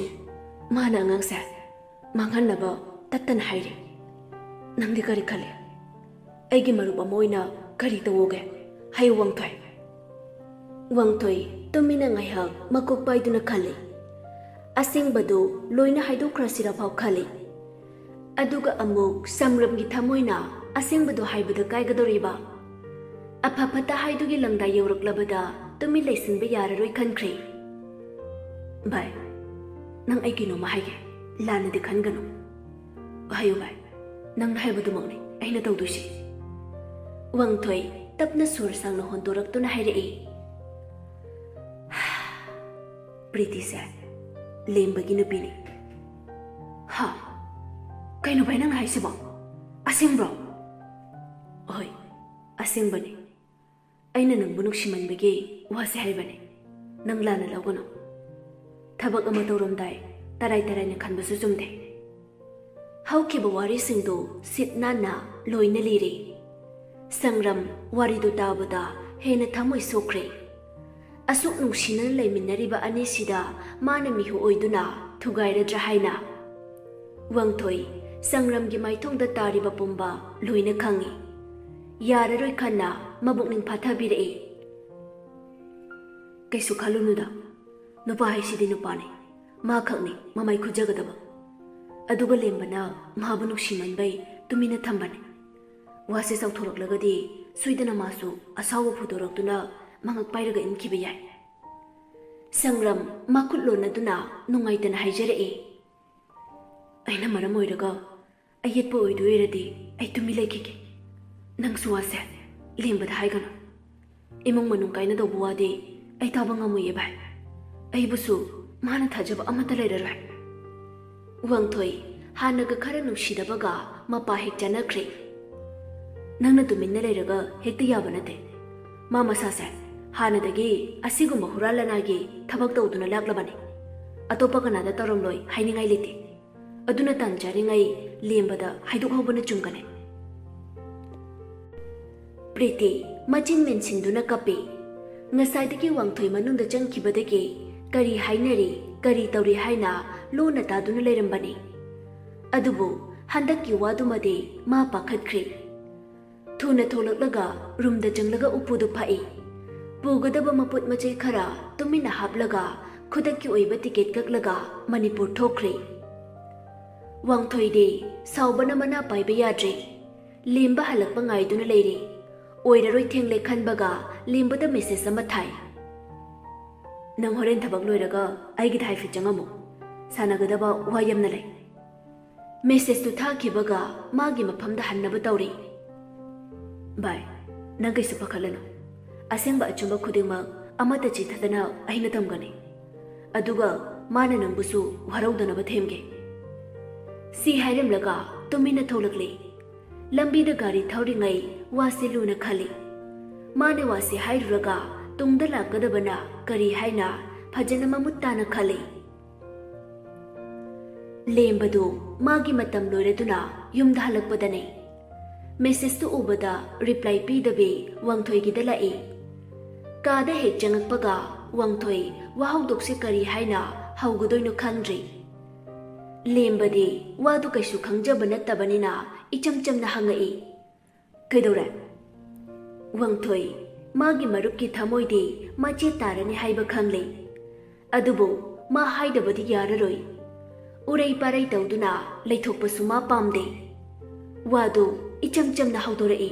ꯃꯥꯅ ꯑꯉꯥꯡꯁꯦ ꯃꯥꯡꯍꯟꯅꯕ ꯇꯠꯇꯅ ꯍꯥꯏꯔꯤ꯫ ꯅꯪꯗꯤ ꯀꯔꯤ ꯈꯜꯂꯤ? ꯑꯩꯒꯤ ꯃꯔꯨꯞ ꯑꯃ ꯑꯣꯏꯅ ꯀꯔꯤ ꯇꯧꯑꯣꯒꯦ? ꯍꯥꯏꯌꯨ, ꯋꯥꯡꯊꯣꯏ꯫" ꯋꯥꯡꯊꯣꯏ ꯇꯨꯃꯤꯟꯅ ꯉꯥꯏꯍꯥꯛ ꯃꯀꯣꯛ ꯄꯥꯏꯗꯨꯅ ꯈꯜꯂꯤ꯫ ꯑꯁꯦꯡꯕꯗꯨ ꯂꯣꯏꯅ ꯍꯥꯏꯗꯣꯛꯈ꯭ꯔꯁꯤꯔ ꯐꯥꯎ ꯈꯜꯂꯤ꯫ ꯑꯗꯨꯒ ꯑꯃꯨꯛ ꯁꯪꯒ꯭ꯔꯝꯒꯤ ꯊꯃꯣꯏꯅ ꯑꯁꯦꯡꯕꯗꯨ ꯍꯥꯏꯕꯗ ꯀꯥꯏꯒꯗꯧꯔꯤꯕ? ꯑꯐ ꯐꯠꯇ ꯍꯥꯏꯗꯨꯒꯤ ꯂꯪꯗꯥꯏ ꯌꯧꯔꯛꯂꯕꯗ ꯇꯨꯃꯤꯟ ꯂꯩꯁꯤꯟꯕ ꯌꯥꯔꯔꯣꯏ ꯈꯟꯈ꯭ꯔꯦ꯫ "ꯚꯥꯏ, ꯅꯪ ꯑꯩ ꯀꯩꯅꯣꯝꯃ ꯍꯥꯏꯒꯦ, ꯂꯥꯟꯅꯗꯤ ꯈꯟꯒꯅꯨ꯫" "ꯍꯥꯏꯌꯨ ꯚꯥꯏ, ꯅꯪꯅ ꯍꯥꯏꯕꯗꯨꯃꯛꯅꯤ ꯑꯩꯅ ꯇꯧꯗꯣꯏꯁꯤ꯫" ꯋꯥꯡꯊꯣꯏ ꯇꯞꯅ ꯁꯣꯔ ꯁꯥꯡꯅ ꯍꯣꯟꯗꯣꯔꯛꯇꯨꯅ ꯍꯥꯏꯔꯛꯏ꯫ "ꯄ꯭ꯔꯤꯇꯤꯁꯦ ꯂꯦꯝꯕꯒꯤ ꯅꯨꯄꯤꯅꯤ꯫" "ꯍꯥ? ꯀꯩꯅꯣ ꯚꯥꯏ ꯅꯪꯅ ꯍꯥꯏꯁꯤꯕꯣ? ꯑꯁꯦꯡꯕ꯭ꯔꯣ?" "ꯍꯣꯏ, ꯑꯁꯦꯡꯕꯅꯤ꯫ ꯑꯩꯅ ꯅꯪꯕꯨ ꯅꯨꯡꯁꯤꯃꯟꯕꯒꯤ ꯋꯥꯁꯦ ꯍꯥꯏꯕꯅꯤ꯫ ꯅꯪ ꯂꯥꯟꯅ ꯂꯧꯒꯅꯨ꯫ ꯊꯕꯛ ꯑꯃ ꯇꯧꯔꯝꯗꯥꯏ ꯇꯔꯥꯏ ꯇꯔꯥꯏꯅ ꯈꯟꯕꯁꯨ ꯆꯨꯝꯗꯦ꯫" ꯍꯧꯈꯤꯕ ꯋꯥꯔꯤꯁꯤꯡꯗꯨ ꯁꯤꯠ ꯅꯥꯟꯅ ꯂꯣꯏꯅ ꯂꯤꯔꯤ꯫ ꯁꯪꯒ꯭ꯔꯝ ꯋꯥꯔꯤꯗꯨ ꯇꯥꯕꯗ ꯍꯦꯟꯅ ꯊꯃꯣꯏ ꯁꯣꯛꯈ꯭ꯔꯦ꯫ ꯑꯁꯨꯛ ꯅꯨꯡꯁꯤꯅꯅ ꯂꯩꯃꯤꯟꯅꯔꯤꯕ ꯑꯅꯤꯁꯤꯗ ꯃꯥꯅ ꯃꯤꯍꯨ ꯑꯣꯏꯗꯨꯅ ꯊꯨꯒꯥꯏꯔꯗ꯭ꯔꯥ ꯍꯥꯏꯅ꯫ ꯋꯥꯡꯊꯣꯏ ꯁꯪꯒ꯭ꯔꯝꯒꯤ ꯃꯥꯏꯊꯣꯡꯗ ꯇꯥꯔꯤꯕ ꯄꯨꯝꯕ ꯂꯣꯏꯅ ꯈꯪꯏ꯫ ꯌꯥꯔꯔꯣꯏ ꯈꯟꯅ ꯃꯕꯨꯛꯅꯤꯡ ꯐꯥꯊꯕꯤꯔꯛꯏ꯫ "ꯀꯩꯁꯨ ꯈꯜꯂꯨꯅꯨꯗ, ꯅꯨꯄꯥ ꯍꯥꯏꯁꯤꯗꯤ ꯅꯨꯄꯥꯅꯤ, ꯃꯥ ꯈꯛꯅꯤ ꯃꯃꯥꯏ ꯈꯨꯖꯒꯗꯕ꯫ ꯑꯗꯨꯒ ꯂꯦꯝꯕꯅ ꯃꯥꯕꯨ ꯅꯨꯡꯁꯤꯃꯟꯕꯩ ꯇꯨꯃꯤꯟꯅ ꯊꯝꯕꯅꯤ꯫ ꯋꯥꯁꯦ ꯆꯥꯎꯊꯣꯔꯛꯂꯒꯗꯤ ꯁꯣꯏꯗꯅ ꯃꯥꯁꯨ ꯑꯁꯥꯎꯕ ꯐꯨꯗꯣꯔꯛꯇꯨꯅ ꯃꯉꯛ ꯄꯥꯏꯔꯒ ꯏꯟꯈꯤꯕ ꯌꯥꯏ꯫" ꯁꯪꯒ꯭ꯔꯝ ꯃꯈꯨꯠ ꯂꯣꯟꯅꯗꯨꯅ ꯅꯨꯡꯉꯥꯏꯇꯅ ꯍꯥꯏꯖꯔꯛꯏ꯫ "ꯑꯩꯅ ꯃꯔꯝ ꯑꯣꯏꯔꯒ ꯑꯌꯦꯠꯄ ꯑꯣꯏꯗꯣꯏ ꯑꯣꯏꯔꯗꯤ ꯑꯩ ꯇꯨꯃꯤꯟ ꯂꯩꯈꯤꯒꯦ꯫ ꯅꯪꯁꯨ ꯋꯥꯁꯦ ꯂꯦꯝꯕꯗ ꯍꯥꯏꯒꯅꯨ꯫ ꯏꯃꯨꯡ ꯃꯅꯨꯡ ꯀꯥꯏꯅꯗꯧꯕ ꯋꯥꯗꯤ ꯑꯩ ꯇꯥꯕ ꯉꯝꯃꯣꯏꯌꯦ ꯚꯥꯏ꯫ ꯑꯩꯕꯨꯁꯨ ꯃꯥꯅ ꯊꯥꯖꯕ ꯑꯃꯠꯇ ꯂꯩꯔꯔꯣꯏ꯫" ꯋꯥꯡꯊꯣꯏ ꯍꯥꯟꯅꯒ ꯈꯔ ꯅꯨꯡꯁꯤꯗꯕꯒ ꯃꯄꯥ ꯍꯦꯛ ꯆꯥꯟꯅꯈ꯭ꯔꯦ꯫ "ꯅꯪꯅ ꯇꯨꯃꯤꯟꯅ ꯂꯩꯔꯒ ꯍꯦꯛꯇ ꯌꯥꯕ ꯅꯠꯇꯦ꯫ ꯃꯥ ꯃꯁꯥꯁꯦ ꯍꯥꯟꯅꯗꯒꯤ ꯑꯁꯤꯒꯨꯝꯕ ꯍꯨꯔꯥꯟ ꯂꯅꯥꯏꯒꯤ ꯊꯕꯛ ꯇꯧꯗꯨꯅ ꯂꯥꯛꯂꯕꯅꯤ꯫ ꯑꯇꯣꯞꯄ ꯀꯅꯥꯗ ꯇꯧꯔꯝꯂꯣꯏ ꯍꯥꯏꯅꯤꯡꯉꯥꯏ ꯂꯩꯇꯦ꯫ ꯑꯗꯨꯅ ꯇꯥꯟ ꯆꯥꯔꯤꯉꯩ ꯂꯦꯝꯕꯗ ꯍꯥꯏꯗꯣꯛꯍꯧꯕꯅ ꯆꯨꯝꯒꯅꯤ꯫ ꯄ꯭ꯔꯤꯇꯤ ꯃꯆꯤꯟ ꯃꯦꯟꯁꯤꯟꯗꯨꯅ ꯀꯞꯄꯤ꯫ ꯉꯁꯥꯏꯗꯒꯤ ꯋꯥꯡꯊꯣꯏ ꯃꯅꯨꯡꯗ ꯆꯪꯈꯤꯕꯗꯒꯤ ꯀꯔꯤ ꯍꯥꯏꯅꯔꯤ, ꯀꯔꯤ ꯇꯧꯔꯤ ꯍꯥꯏꯅ ꯂꯨꯅ ꯇꯥꯗꯨꯅ ꯂꯩꯔꯝꯕꯅꯤ꯫ ꯑꯗꯨꯕꯨ ꯍꯟꯗꯛꯀꯤ ꯋꯥꯗꯨꯃꯗꯤ ꯃꯥ ꯄꯥꯈꯠꯈ꯭ꯔꯦ꯫ ꯊꯨꯅ ꯊꯣꯛꯂꯛꯂꯒ ꯔꯨꯝꯗ ꯆꯪꯂꯒ ꯎꯄꯨꯗꯨ ꯐꯛꯏ꯫ ꯄꯨꯒꯗꯕ ꯃꯄꯣꯠ ꯃꯆꯩ ꯈꯔ ꯇꯨꯃꯤꯟꯅ ꯍꯥꯞꯂꯒ ꯈꯨꯗꯛꯀꯤ ꯑꯣꯏꯕ ꯇꯤꯀꯦꯠ ꯀꯛꯂꯒ ꯃꯅꯤꯄꯨꯔ ꯊꯣꯛꯈ꯭ꯔꯦ꯫ ꯋꯥꯡꯊꯣꯏꯗꯤ ꯁꯥꯎꯕꯅ ꯃꯅꯥ ꯄꯥꯏꯕ ꯌꯥꯗ꯭ꯔꯦ꯫ ꯂꯦꯝꯕ ꯍꯜꯂꯛꯄ ꯉꯥꯏꯗꯨꯅ ꯂꯩꯔꯦ꯫ ꯑꯣꯏꯔꯔꯣꯏ, ꯊꯦꯡꯂꯦ ꯈꯟꯕꯒ ꯂꯦꯝꯕꯗ ꯃꯦꯁꯦꯖ ꯑꯃ ꯊꯥꯏ꯫ "ꯅꯪ ꯍꯣꯔꯦꯟ ꯊꯕꯛ ꯂꯣꯏꯔꯒ ꯑꯩꯒꯤꯗ ꯍꯥꯏꯐꯦꯠ ꯆꯪꯉꯝꯃꯨ꯫ ꯁꯥꯟꯅꯒꯗꯕ ꯋꯥ ꯌꯥꯝꯅ ꯂꯩ꯫" ꯃꯦꯁꯦꯖꯇꯨ ꯊꯥꯈꯤꯕꯒ ꯃꯥꯒꯤ ꯃꯐꯝꯗ ꯍꯟꯅꯕ ꯇꯧꯔꯦ꯫ "ꯚꯥꯏ, ꯅꯪ ꯀꯩꯁꯨ ꯄꯥꯈꯠꯂꯅꯨ꯫ ꯑꯁꯦꯡꯕ ꯑꯆꯨꯝꯕ ꯈꯨꯗꯤꯡꯃꯛ ꯑꯃꯠꯇ ꯆꯤꯊꯗꯅ ꯑꯩꯅ ꯇꯝꯒꯅꯤ꯫ ꯑꯗꯨꯒ ꯃꯥꯅ ꯅꯪꯕꯨꯁꯨ ꯋꯥꯔꯧꯗꯅꯕ ꯊꯦꯝꯒꯦ꯫" ꯁꯤ ꯍꯥꯏꯔꯝꯂꯒ ꯇꯨꯃꯤꯟꯅ ꯊꯣꯛꯂꯛꯂꯦ꯫ ꯂꯝꯕꯤꯗ ꯒꯥꯔꯤ ꯊꯧꯔꯤꯉꯩ ꯋꯥꯁꯦ ꯂꯨꯅ ꯈꯜꯂꯤ꯫ ꯃꯥꯅ ꯋꯥꯁꯦ ꯍꯥꯏꯔꯨꯔꯒ ꯇꯨꯡꯗ ꯂꯥꯛꯀꯗꯕꯅ ꯀꯔꯤ ꯍꯥꯏꯅ ꯐꯖꯅ ꯃꯃꯨꯠ ꯇꯥꯅ ꯈꯜꯂꯤ꯫ ꯂꯦꯝꯕꯗꯨ ꯃꯥꯒꯤ ꯃꯇꯝ ꯂꯣꯏꯔꯗꯨꯅ ꯌꯨꯝꯗ ꯍꯜꯂꯛꯄꯗꯅꯤ꯫ ꯃꯦꯁꯦꯖꯇꯨ ꯎꯕꯗ ꯔꯤꯄ꯭ꯂꯥꯏ ꯄꯤꯗꯕꯤ ꯋꯥꯡꯊꯣꯏꯒꯤꯗ ꯂꯥꯛꯏ꯫ ꯀꯥꯗ ꯍꯦꯛ ꯆꯪꯉꯛꯄꯒ ꯋꯥꯡꯊꯣꯏ ꯋꯥꯍꯧꯗꯣꯛꯁꯦ ꯀꯔꯤ ꯍꯥꯏꯅ ꯍꯧꯒꯗꯣꯏꯅꯣ ꯈꯪꯗ꯭ꯔꯤ꯫ ꯂꯦꯝꯕꯗꯤ ꯋꯥꯗꯨ ꯀꯩꯁꯨ ꯈꯪꯖꯕ ꯅꯠꯇꯕꯅꯤꯅ ꯏꯆꯝ ꯆꯝꯅ ꯍꯪꯉꯛꯏ, "ꯀꯩꯗꯧꯔꯦ?" ꯋꯥꯡꯊꯣꯏ ꯃꯥꯒꯤ ꯃꯔꯨꯞꯀꯤ ꯊꯃꯣꯏꯗꯤ ꯃꯆꯦꯠ ꯇꯥꯔꯅꯤ ꯍꯥꯏꯕ ꯈꯪꯂꯦ꯫ ꯑꯗꯨꯕꯨ ꯃꯥ ꯍꯥꯏꯗꯕꯗꯤ ꯌꯥꯔꯔꯣꯏ꯫ ꯎꯔꯩ ꯄꯥꯔꯩ ꯇꯧꯗꯨꯅ ꯂꯩꯊꯣꯛꯄꯁꯨ ꯃꯥ ꯄꯥꯝꯗꯦ꯫ ꯋꯥꯗꯨ ꯏꯆꯝ ꯆꯝꯅ ꯍꯧꯗꯣꯔꯛꯏ꯫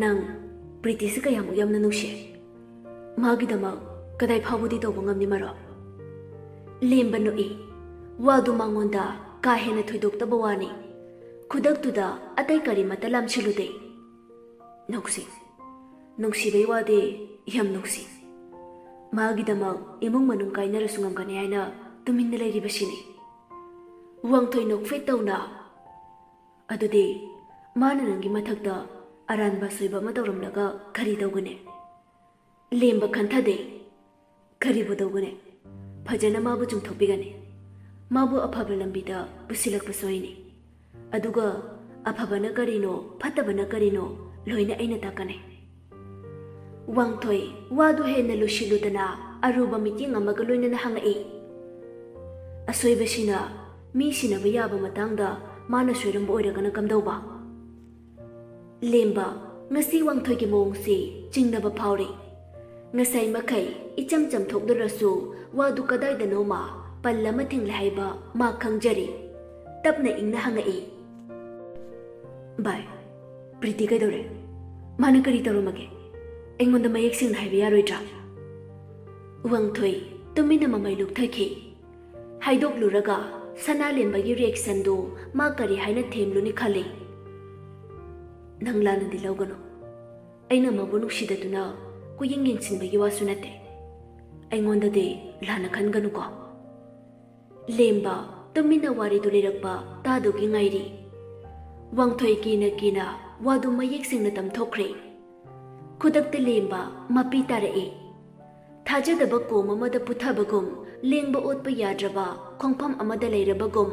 "ꯅꯪ ꯄ꯭ꯔꯤꯇꯤꯁꯤ ꯀꯌꯥꯃꯨꯛ ꯌꯥꯝꯅ ꯅꯨꯡꯁꯤ? ꯃꯥꯒꯤꯗꯃꯛ ꯀꯗꯥꯏ ꯐꯥꯎꯕꯗꯤ ꯇꯧꯕ ꯉꯝꯅꯤ ꯃꯔꯣ?" ꯂꯦꯝꯕ ꯅꯣꯛꯏ꯫ ꯋꯥꯗꯨ ꯃꯉꯣꯟꯗ ꯀꯥ ꯍꯦꯟꯅ ꯊꯣꯏꯗꯣꯛꯇꯕ ꯋꯥꯅꯤ꯫ ꯈꯨꯗꯛꯇꯨꯗ ꯑꯇꯩ ꯀꯔꯤꯃꯠꯇ ꯂꯥꯝꯁꯤꯜꯂꯨꯗꯦ꯫ "ꯅꯨꯡꯁꯤ, ꯅꯨꯡꯁꯤꯕꯩ ꯋꯥꯗꯤ ꯌꯥꯝ ꯅꯨꯡꯁꯤ꯫ ꯃꯥꯒꯤꯗꯃꯛ ꯏꯃꯨꯡ ꯃꯅꯨꯡ ꯀꯥꯏꯅꯔꯁꯨ ꯉꯝꯒꯅꯤ ꯍꯥꯏꯅ ꯇꯨꯃꯤꯟꯅ ꯂꯩꯔꯤꯕꯁꯤꯅꯤ꯫" ꯋꯥꯡꯊꯣꯏ ꯅꯣꯛꯐꯦꯠ ꯇꯧꯅ, "ꯑꯗꯨꯗꯤ ꯃꯥꯅ ꯅꯪꯒꯤ ꯃꯊꯛꯇ ꯑꯔꯥꯟꯕ ꯑꯁꯣꯏꯕ ꯑꯃ ꯇꯧꯔꯝꯂꯒ ꯀꯔꯤ ꯇꯧꯒꯅꯤ?" ꯂꯦꯝꯕ ꯈꯟꯊꯗꯦ꯫ "ꯀꯔꯤꯕꯨ ꯇꯧꯒꯅꯤ? ꯐꯖꯅ ꯃꯥꯕꯨ ꯆꯨꯝꯊꯣꯛꯄꯤꯒꯅꯤ꯫ ꯃꯥꯕꯨ ꯑꯐꯕ ꯂꯝꯕꯤꯗ ꯄꯨꯁꯤꯜꯂꯛꯄꯁꯨ ꯑꯩꯅꯤ꯫ ꯑꯗꯨꯒ ꯑꯐꯕꯅ ꯀꯔꯤꯅꯣ, ꯐꯠꯇꯕꯅ ꯀꯔꯤꯅꯣ, ꯂꯣꯏꯅ ꯑꯩꯅ ꯇꯥꯛꯀꯅꯤ꯫ ꯋꯥꯡꯊꯣꯏ ꯋꯥꯗꯨ ꯍꯦꯟꯅ ꯂꯨꯁꯤꯜꯂꯨꯗꯅ ꯑꯔꯨꯕ ꯃꯤꯠꯌꯦꯡ ꯑꯃꯒ ꯂꯣꯏꯅꯅ ꯍꯪꯉꯛꯏ꯫ ꯑꯁꯣꯏꯕꯁꯤꯅ ꯃꯤ ꯁꯤꯟꯅꯕ ꯌꯥꯕ ꯃꯇꯥꯡꯗ ꯃꯥꯅ ꯁꯣꯏꯔꯝꯕ ꯑꯣꯏꯔꯒꯅ ꯀꯝꯗꯧꯕ? ꯂꯦꯝꯕ, ꯉꯁꯤ ꯋꯥꯡꯊꯣꯏꯒꯤ ꯃꯑꯣꯡꯁꯤ ꯆꯤꯡꯅꯕ ꯐꯥꯎꯔꯤ꯫ ꯉꯁꯥꯏ ꯃꯈꯩ ꯏꯆꯝ ꯆꯝꯊꯣꯛꯂꯨꯔꯁꯨ ꯋꯥꯗꯨ ꯀꯗꯥꯏꯗꯅꯣꯃ ꯄꯜ ꯑꯃ ꯊꯤꯡꯂꯦ ꯍꯥꯏꯕ ꯃꯥ ꯈꯪꯖꯔꯤ꯫ ꯇꯞꯅ ꯏꯪꯅ ꯍꯪꯉꯛꯏ꯫ ꯚꯥꯏ, ꯄ꯭ꯔꯤꯇꯤ ꯀꯩꯗꯧꯔꯦ? ꯃꯥꯅ ꯀꯔꯤ ꯇꯧꯔꯝꯃꯒꯦ? ꯑꯩꯉꯣꯟꯗ ꯃꯌꯦꯛ ꯁꯦꯡꯅ ꯍꯥꯏꯕ ꯌꯥꯔꯣꯏꯗ꯭ꯔꯥ? ꯋꯥꯡꯊꯣꯏ ꯇꯨꯃꯤꯟꯅ ꯃꯃꯩ ꯂꯨꯛꯊꯈꯤ꯫ ꯍꯥꯏꯗꯣꯛꯂꯨꯔꯒ ꯁꯅꯥꯂꯦꯝꯕꯒꯤ ꯔꯤꯌꯦꯛꯁꯟꯗꯨ ꯃꯥ ꯀꯔꯤ ꯍꯥꯏꯅ ꯊꯦꯝꯂꯨꯅꯤ ꯈꯜꯂꯤ꯫ ꯅꯪ ꯂꯥꯟꯅꯗꯤ ꯂꯧꯒꯅꯨ꯫ ꯑꯩꯅ ꯃꯕꯨ ꯅꯨꯡꯁꯤꯗꯗꯨꯅ ꯀꯨꯌꯦꯡ ꯌꯦꯡꯁꯤꯟꯕꯒꯤ ꯋꯥꯁꯨ ꯅꯠꯇꯦ꯫ ꯑꯩꯉꯣꯟꯗꯗꯤ ꯂꯥꯟꯅ ꯈꯟꯒꯅꯨꯀꯣ꯫ ꯂꯦꯝꯕ ꯇꯨꯃꯤꯟꯅ ꯋꯥꯔꯤꯗꯨ ꯂꯤꯔꯛꯄ ꯇꯥꯗꯨꯒꯤ ꯉꯥꯏꯔꯤ꯫ ꯋꯥꯡꯊꯣꯏ ꯀꯤꯅ ꯀꯤꯅ ꯋꯥꯗꯨ ꯃꯌꯦꯛ ꯁꯦꯡꯅ ꯇꯝꯊꯣꯛꯈ꯭ꯔꯦ꯫ ꯈꯨꯗꯛꯇ ꯂꯦꯝꯕ ꯃꯄꯤ ꯇꯥꯔꯛꯏ꯫ ꯊꯥꯖꯗꯕ ꯀꯣꯝ ꯑꯃꯗ ꯄꯨꯊꯕꯒꯨꯝ, ꯂꯦꯡꯕ ꯑꯣꯠꯄ ꯌꯥꯗ꯭ꯔꯕ ꯈꯣꯡꯐꯝ ꯑꯃꯗ ꯂꯩꯔꯕꯒꯨꯝ,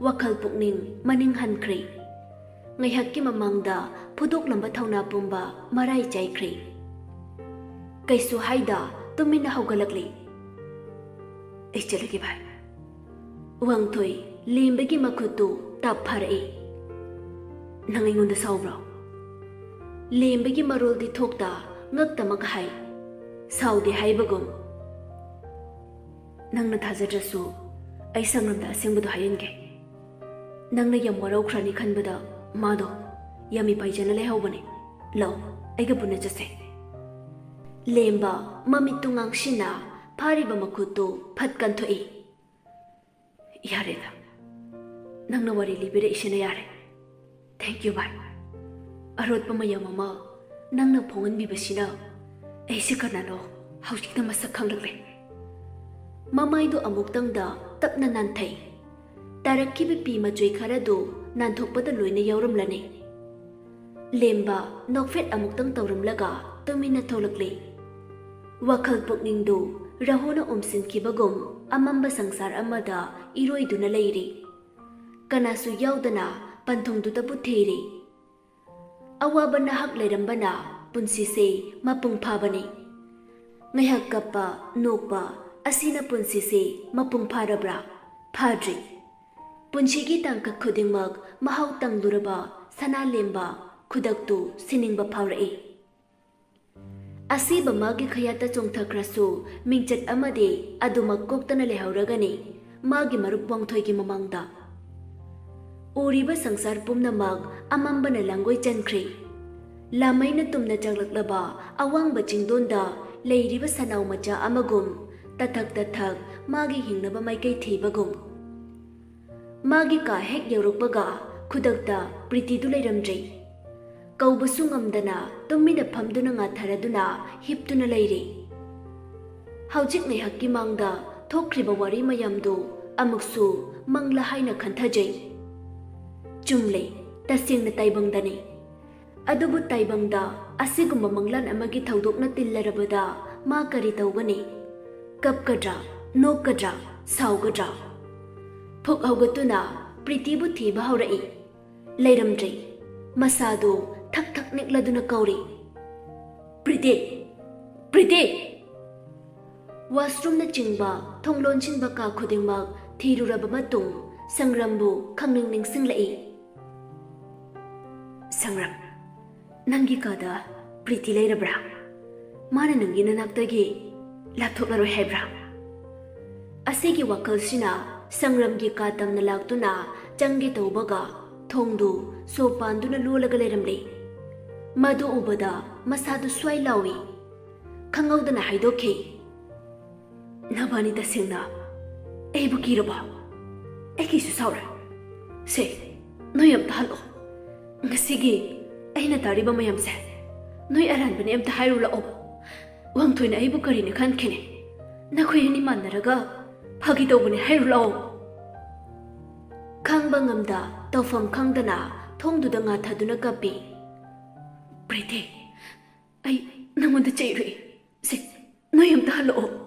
ꯋꯥꯈꯜ ꯄꯨꯛꯅꯤꯡ ꯃꯅꯤꯡ ꯍꯟꯈ꯭ꯔꯦ꯫ ꯉꯥꯏꯍꯥꯛꯀꯤ ꯃꯃꯥꯡꯗ ꯐꯨꯗꯣꯛꯂꯝꯕ ꯊꯧꯅꯥ ꯄꯨꯝꯕ ꯃꯔꯥꯏ ꯆꯥꯏꯈ꯭ꯔꯦ꯫ ꯀꯩꯁꯨ ꯍꯥꯏꯗ ꯇꯨꯃꯤꯟꯅ ꯍꯧꯒꯠꯂꯛꯂꯤ꯫ ꯑꯩ ꯆꯠꯂꯒꯦ ꯚꯥꯏ꯫ ꯋꯥꯡꯊꯣꯏ ꯂꯦꯝꯕꯒꯤ ꯃꯈꯨꯠꯇꯨ ꯇꯞ ꯐꯥꯔꯛꯏ꯫ ꯅꯪ ꯑꯩꯉꯣꯟꯗ ꯁꯥꯎꯕ꯭ꯔꯣ? ꯂꯦꯝꯕꯒꯤ ꯃꯔꯣꯜꯗꯤ ꯊꯣꯛꯇ ꯉꯛꯇꯃꯛ ꯍꯥꯏ꯫ ꯁꯥꯎꯗꯦ ꯍꯥꯏꯕꯒꯨꯝ꯫ ꯅꯪꯅ ꯊꯥꯖꯗ꯭ꯔꯁꯨ ꯑꯩ ꯁꯪꯒ꯭ꯔꯝꯗ ꯑꯁꯦꯡꯕꯗꯣ ꯍꯥꯏꯍꯟꯒꯦ꯫ ꯅꯪꯅ ꯌꯥꯝ ꯋꯥꯔꯧꯈ꯭ꯔꯅꯤ ꯈꯟꯕꯗ ꯃꯥꯗꯣ ꯌꯥꯝ ꯏꯄꯥꯏꯖꯅ ꯂꯩꯍꯧꯕꯅꯦ꯫ ꯂꯧ, ꯑꯩꯒ ꯄꯨꯟꯅ ꯆꯠꯁꯦ꯫ ꯂꯦꯝꯕ ꯃꯃꯤꯠꯇꯨ ꯉꯥꯡꯁꯤꯟꯅ ꯐꯥꯔꯤꯕ ꯃꯈꯨꯠꯇꯨ ꯐꯠ ꯀꯟꯊꯣꯛꯏ꯫ ꯌꯥꯔꯦꯗ, ꯅꯪꯅ ꯋꯥꯔꯤ ꯂꯤꯕꯤꯔꯛꯏꯁꯤꯅ ꯌꯥꯔꯦ꯫ Thank you ꯚꯥꯏ꯫ ꯑꯔꯣꯠꯄ ꯃꯌꯥꯝ ꯑꯃ ꯅꯪꯅ ꯐꯣꯡꯍꯟꯕꯤꯕꯁꯤꯅ ꯑꯩꯁꯦ ꯀꯅꯥꯅꯣ ꯍꯧꯖꯤꯛꯇ ꯃꯁꯛ ꯈꯪꯂꯛꯂꯦ꯫ ꯃꯃꯥꯏꯗꯨ ꯑꯃꯨꯛꯇꯪꯗ ꯇꯞꯅ ꯅꯥꯟꯊꯩ꯫ ꯇꯥꯔꯛꯈꯤꯕ ꯄꯤ ꯃꯆꯣꯏ ꯈꯔꯗꯨ ꯅꯥꯟꯊꯣꯛꯄꯗ ꯂꯣꯏꯅ ꯌꯥꯎꯔꯝꯂꯅꯤ꯫ ꯂꯦꯝꯕ ꯅꯣꯛꯐꯦꯠ ꯑꯃꯨꯛꯇꯪ ꯇꯧꯔꯝꯂꯒ ꯇꯨꯃꯤꯟꯅ ꯊꯣꯛꯂꯛꯂꯤ꯫ ꯋꯥꯈꯜ ꯄꯨꯛꯅꯤꯡꯗꯨ ꯔꯥꯍꯨꯅ ꯑꯣꯝꯁꯤꯟꯈꯤꯕꯒꯨꯝ ꯑꯃꯝꯕ ꯁꯪꯁꯥꯔ ꯑꯃꯗ ꯏꯔꯣꯏꯗꯨꯅ ꯂꯩꯔꯤ꯫ ꯀꯅꯥꯁꯨ ꯌꯥꯎꯗꯅ ꯄꯟꯊꯨꯡꯗꯨꯗꯕꯨ ꯊꯤꯔꯤ꯫ ꯑꯋꯥꯕ ꯅꯍꯥꯛ ꯂꯩꯔꯝꯕꯅ ꯄꯨꯟꯁꯤꯁꯦ ꯃꯄꯨꯡ ꯐꯥꯕꯅꯤ꯫ ꯉꯥꯏꯍꯥꯛ ꯀꯞꯄ, ꯅꯣꯛꯄ ꯑꯁꯤꯅ ꯄꯨꯟꯁꯤꯁꯦ ꯃꯄꯨꯡ ꯐꯥꯔꯕ꯭ꯔꯥ? ꯐꯥꯗ꯭ꯔꯤ꯫ ꯄꯨꯟꯁꯤꯒꯤ ꯇꯥꯡꯀꯛ ꯈꯨꯗꯤꯡꯃꯛ ꯃꯍꯥꯎ ꯇꯪꯂꯨꯔꯕ ꯁꯅꯥ ꯂꯦꯝꯕ ꯈꯨꯗꯛꯇꯨ ꯁꯤꯅꯤꯡꯕ ꯐꯥꯎꯔꯛꯏ꯫ ꯑꯁꯤꯕ ꯃꯥꯒꯤ ꯈꯌꯥꯠꯇ ꯆꯣꯡꯊꯈ꯭ꯔꯁꯨ, ꯃꯤꯡꯆꯠ ꯑꯃꯗꯤ ꯑꯗꯨꯃꯛ ꯀꯣꯛꯇꯅ ꯂꯩꯍꯧꯔꯒꯅꯤ ꯃꯥꯒꯤ ꯃꯔꯨꯞ ꯋꯥꯡꯊꯣꯏꯒꯤ ꯃꯃꯥꯡꯗ꯫ ꯎꯔꯤꯕ ꯁꯪꯁꯥꯔ ꯄꯨꯝꯅꯃꯛ ꯑꯃꯝꯕꯅ ꯂꯥꯡꯒꯣꯏ ꯆꯟꯈ꯭ꯔꯦ꯫ ꯂꯥꯃꯩꯅ ꯇꯨꯝꯅ ꯆꯥꯛꯂꯛꯂꯕ ꯑꯋꯥꯡꯕ ꯆꯤꯡꯗꯣꯟꯗ ꯂꯩꯔꯤꯕ ꯁꯅꯥꯎ ꯃꯆꯥ ꯑꯃꯒꯨꯝ, ꯇꯊꯛ ꯇꯊꯛ ꯃꯥꯒꯤ ꯍꯤꯡꯅꯕ ꯃꯥꯏꯀꯩ ꯊꯤꯕꯒꯨꯝ꯫ ꯃꯥꯒꯤ ꯀꯥ ꯍꯦꯛ ꯌꯧꯔꯛꯄꯒ ꯈꯨꯗꯛꯇ ꯄ꯭ꯔꯤꯇꯤꯗꯨ ꯂꯩꯔꯝꯗ꯭ꯔꯦ꯫ ꯀꯧꯕꯁꯨ ꯉꯝꯗꯅ ꯇꯨꯃꯤꯟꯅ ꯐꯝꯗꯨꯅ ꯉꯥꯊꯔꯗꯨꯅ ꯍꯤꯞꯇꯨꯅ ꯂꯩꯔꯦ꯫ ꯍꯧꯖꯤꯛ ꯉꯥꯏꯍꯥꯛꯀꯤ ꯃꯥꯡꯗ ꯊꯣꯛꯈ꯭ꯔꯤꯕ ꯋꯥꯔꯤ ꯃꯌꯥꯝꯗꯨ ꯑꯃꯨꯛꯁꯨ ꯃꯪꯂꯥ ꯍꯥꯏꯅ ꯈꯟꯊꯖꯩ꯫ ꯆꯨꯝꯂꯦ, ꯇꯁꯦꯡꯅ ꯇꯥꯏꯕꯪꯗꯅꯤ꯫ ꯑꯗꯨꯕꯨ ꯇꯥꯏꯕꯪꯗ ꯑꯁꯤꯒꯨꯝꯕ ꯃꯪꯂꯥꯟ ꯑꯃꯒꯤ ꯊꯧꯗꯣꯛꯅ ꯇꯤꯜꯂꯔꯕꯗ ꯃꯥ ꯀꯔꯤ ꯇꯧꯒꯅꯤ? ꯀꯞꯀꯗ꯭ꯔꯥ, ꯅꯣꯛꯀꯗ꯭ꯔꯥ, ꯁꯥꯎꯒꯗ꯭ꯔꯥ? ꯐꯨꯛ ꯍꯧꯒꯠꯇꯨꯅ ꯄ꯭ꯔꯤꯇꯤꯕꯨ ꯊꯤꯕ ꯍꯧꯔꯛꯏ꯫ ꯂꯩꯔꯝꯗ꯭ꯔꯦ꯫ ꯃꯁꯥꯗꯨ ꯊꯛ ꯊꯛ ꯅꯤꯛꯂꯗꯨꯅ ꯀꯧꯔꯤ, "ꯄ꯭ꯔꯤꯇꯤ! ꯄ꯭ꯔꯤꯇꯤ!" ꯋꯥꯁꯔꯨꯝꯅꯆꯤꯡꯕ ꯊꯣꯡ ꯂꯣꯟꯁꯤꯟꯕ ꯀꯥ ꯈꯨꯗꯤꯡꯃꯛ ꯊꯤꯔꯨꯔꯕ ꯃꯇꯨꯡ ꯁꯪꯒ꯭ꯔꯥꯝꯕꯨ ꯈꯪꯅꯤꯡ ꯅꯤꯡꯁꯤꯡꯂꯛꯏ꯫ "ꯁꯪꯒ꯭ꯔꯥꯝ, ꯅꯪꯒꯤ ꯀꯥꯗ ꯄ꯭ꯔꯤꯇꯤ ꯂꯩꯔꯕ꯭ꯔꯥ? ꯃꯥꯅ ꯅꯪꯒꯤ ꯅꯅꯥꯛꯇꯒꯤ ꯂꯥꯞꯊꯣꯛꯂꯔꯣꯏ ꯍꯥꯏꯕ꯭ꯔꯥ?" ꯑꯁꯤꯒꯤ ꯋꯥꯈꯜꯁꯤꯅ ꯁꯪꯒ꯭ꯔꯥꯝꯒꯤ ꯀꯥ ꯇꯝꯅ ꯂꯥꯛꯇꯨꯅ ꯆꯪꯒꯦ ꯇꯧꯕꯒ ꯊꯣꯡꯗꯨ ꯁꯣ ꯄꯥꯟꯗꯨꯅ ꯂꯣꯜꯂꯒ ꯂꯩꯔꯝꯂꯦ꯫ ꯃꯗꯨ ꯎꯕꯗ ꯃꯁꯥꯗꯨ ꯁ꯭ꯋꯥꯏ ꯂꯥꯎꯏ꯫ ꯈꯪꯍꯧꯗꯅ ꯍꯥꯏꯗꯣꯛꯈꯤ, "ꯅꯕꯥꯅꯤ ꯇꯁꯦꯡꯅ ꯑꯩꯕꯨ ꯀꯤꯔꯕꯣ? ꯑꯩ ꯀꯩꯁꯨ ꯁꯥꯎꯔꯣꯏ꯫ ꯁꯦ, ꯅꯣꯏ ꯑꯝꯇ ꯍꯜꯂꯣ꯫ ꯉꯁꯤꯒꯤ ꯑꯩꯅ ꯇꯥꯔꯤꯕ ꯃꯌꯥꯝꯁꯦ ꯅꯣꯏ ꯑꯔꯥꯟꯕꯅꯦ ꯑꯝꯇ ꯍꯥꯏꯔꯨ ꯂꯥꯛꯑꯣ꯫ ꯋꯥꯡꯊꯣꯏꯅ ꯑꯩꯕꯨ ꯀꯔꯤꯅ ꯈꯟꯈꯤꯅꯤ? ꯅꯈꯣꯏ ꯑꯅꯤ ꯃꯥꯟꯅꯔꯒ ꯐꯥꯒꯤ ꯇꯧꯕꯅꯦ ꯍꯥꯏꯔꯨ ꯂꯥꯛꯑꯣ꯫" ꯈꯪꯕ ꯉꯝꯗ ꯇꯧꯐꯝ ꯈꯪꯗꯅ ꯊꯣꯡꯗꯨꯗ ꯉꯥꯊꯗꯨꯅ ꯀꯞꯄꯤ꯫ "ꯄ꯭ꯔꯤꯇꯤ, ꯑꯩ ꯅꯪꯉꯣꯟꯗ ꯆꯩꯔꯨꯏ꯫ ꯁꯦ, ꯅꯣꯏ ꯑꯝꯇ ꯍꯜꯂꯛꯑꯣ꯫